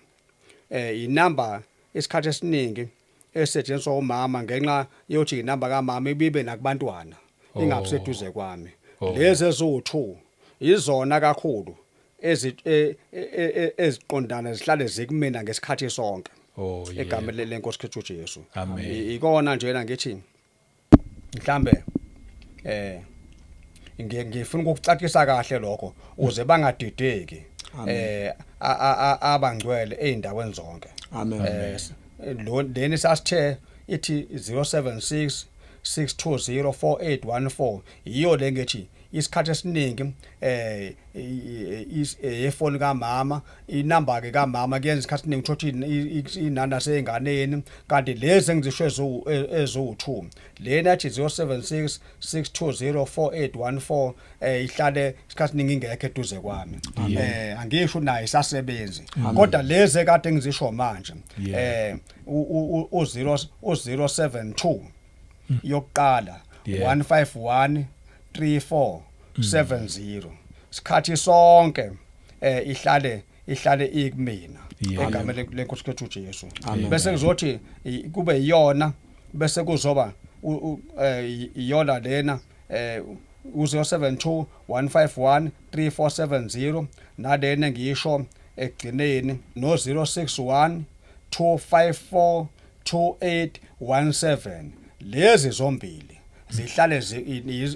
inamba isikhathi esiningi esetshenziswa umama ngenxa yokuthi inamba kamama ibibe nakubantwana, ingabi seduze kwami. Lezi eziwu2 izona kakhulu eziqondana zihlale zikumina ngesikhathi sonke. Egameni lenkosi Kristu Jesu. Amen. Ikona njena ngithi mhlambe ngifuna ukukucacisa kahle lokho uze bangadideki abangcwele eindaweni zonke. Amen. Lo leni sasithe ithi 076 620 4814, iyo le ngithi isikhathi esiningi efoni kamama, inamba ke kamama kuyenza isikhathi esiningi uthothi inanda seyinganeni, kanti lezi engizisho ezu2 lena ethi 076 620 4814 ihlale isikhathi esiningi ingekho eduze kwami. Angisho naye isasebenzi, kodwa lezi ekade ngizisho manje, u0 u072 yokuqala, 151 3470, sikhathi sonke ihlale ikumina egameni lenkosi Kristu Jesu. Bese kuzothi kube iyona, bese kuzoba iyona lena u072 151 3470, nalena engisho ekugcineni no 061 254 2817. Lezi zombili zihlale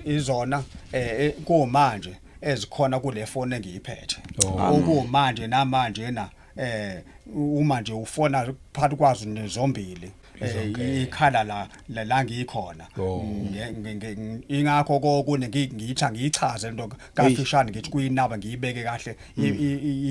izona kumanje ezikhona kule phone engiyiphethe. Okumanje namanje na uma nje ufona phakathi kwazo nezombili, ikhala la ngikhona. Ingakho kokune ngithi angiyichaze lento kafishane, ngithi kuyinaba ngiyibeke kahle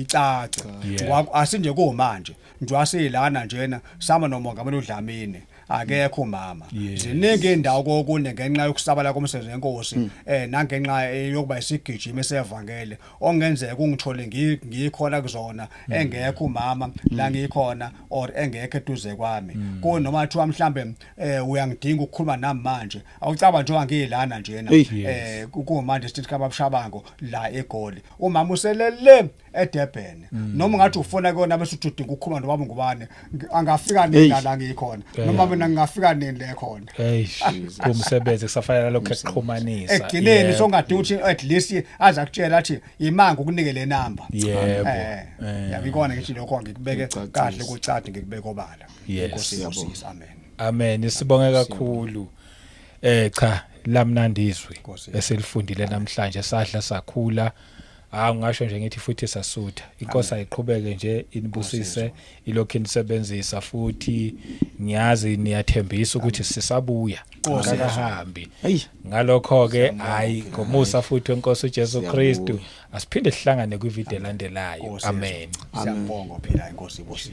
icace. Ngoba asinje kumanje nje asilana njena sama nomongameli uDlamini, akekho umama. Ziningi indawo kokune ngenxa yokusabala komsebenzi wenkosi, nangenxa yokuba isigijimi sevangeli, ongenzeka ungithole ngikhona kuzona engekho umama la ngikhona or engekho eduze kwami. Kunoma kuthiwa mhlambe uyangidinga ukukhuluma nami manje, awucaba njengoba ngiyilana njena, kumanje sithi kababushabango la eGoli, umama uselele eDurban, noma ungathi ufona kuyona bese uthi udinga ukukhuluma nobaba ngubane, angafika nini la ngikhona, noma mina ngingafika nini le khona. Eish, kumsebenzi kusafanele lokho ekuxhumanisa. Ekugcineni songadinga ukuthi at least aza kutshela athi imanga ukunike le number. Yabikona ngithi lokho ngikubeke Kucacise. kahle kucace, ngikubeke obala. Inkosi ibusise, amen. Amen, sibonge kakhulu. Cha, lamnandi izwi Nkosi. eselifundile namhlanje, sadla sakhula. Ah, ngisho nje ngithi futhi sasutha. Inkosi ayiqhubeke nje inibusise, ilokhu inisebenzisa, futhi ngiyazi niyathembisa ukuthi sisabuya. Nkosi. Akahambi. Hey. Ngalokho ke hayi, ngomusa futhi wenkosi uJesu Siyabuya. Kristu, asiphinde sihlangane kwivideo elandelayo. Nkosi. Amen. Siyabonga, phila, inkosi ibusise.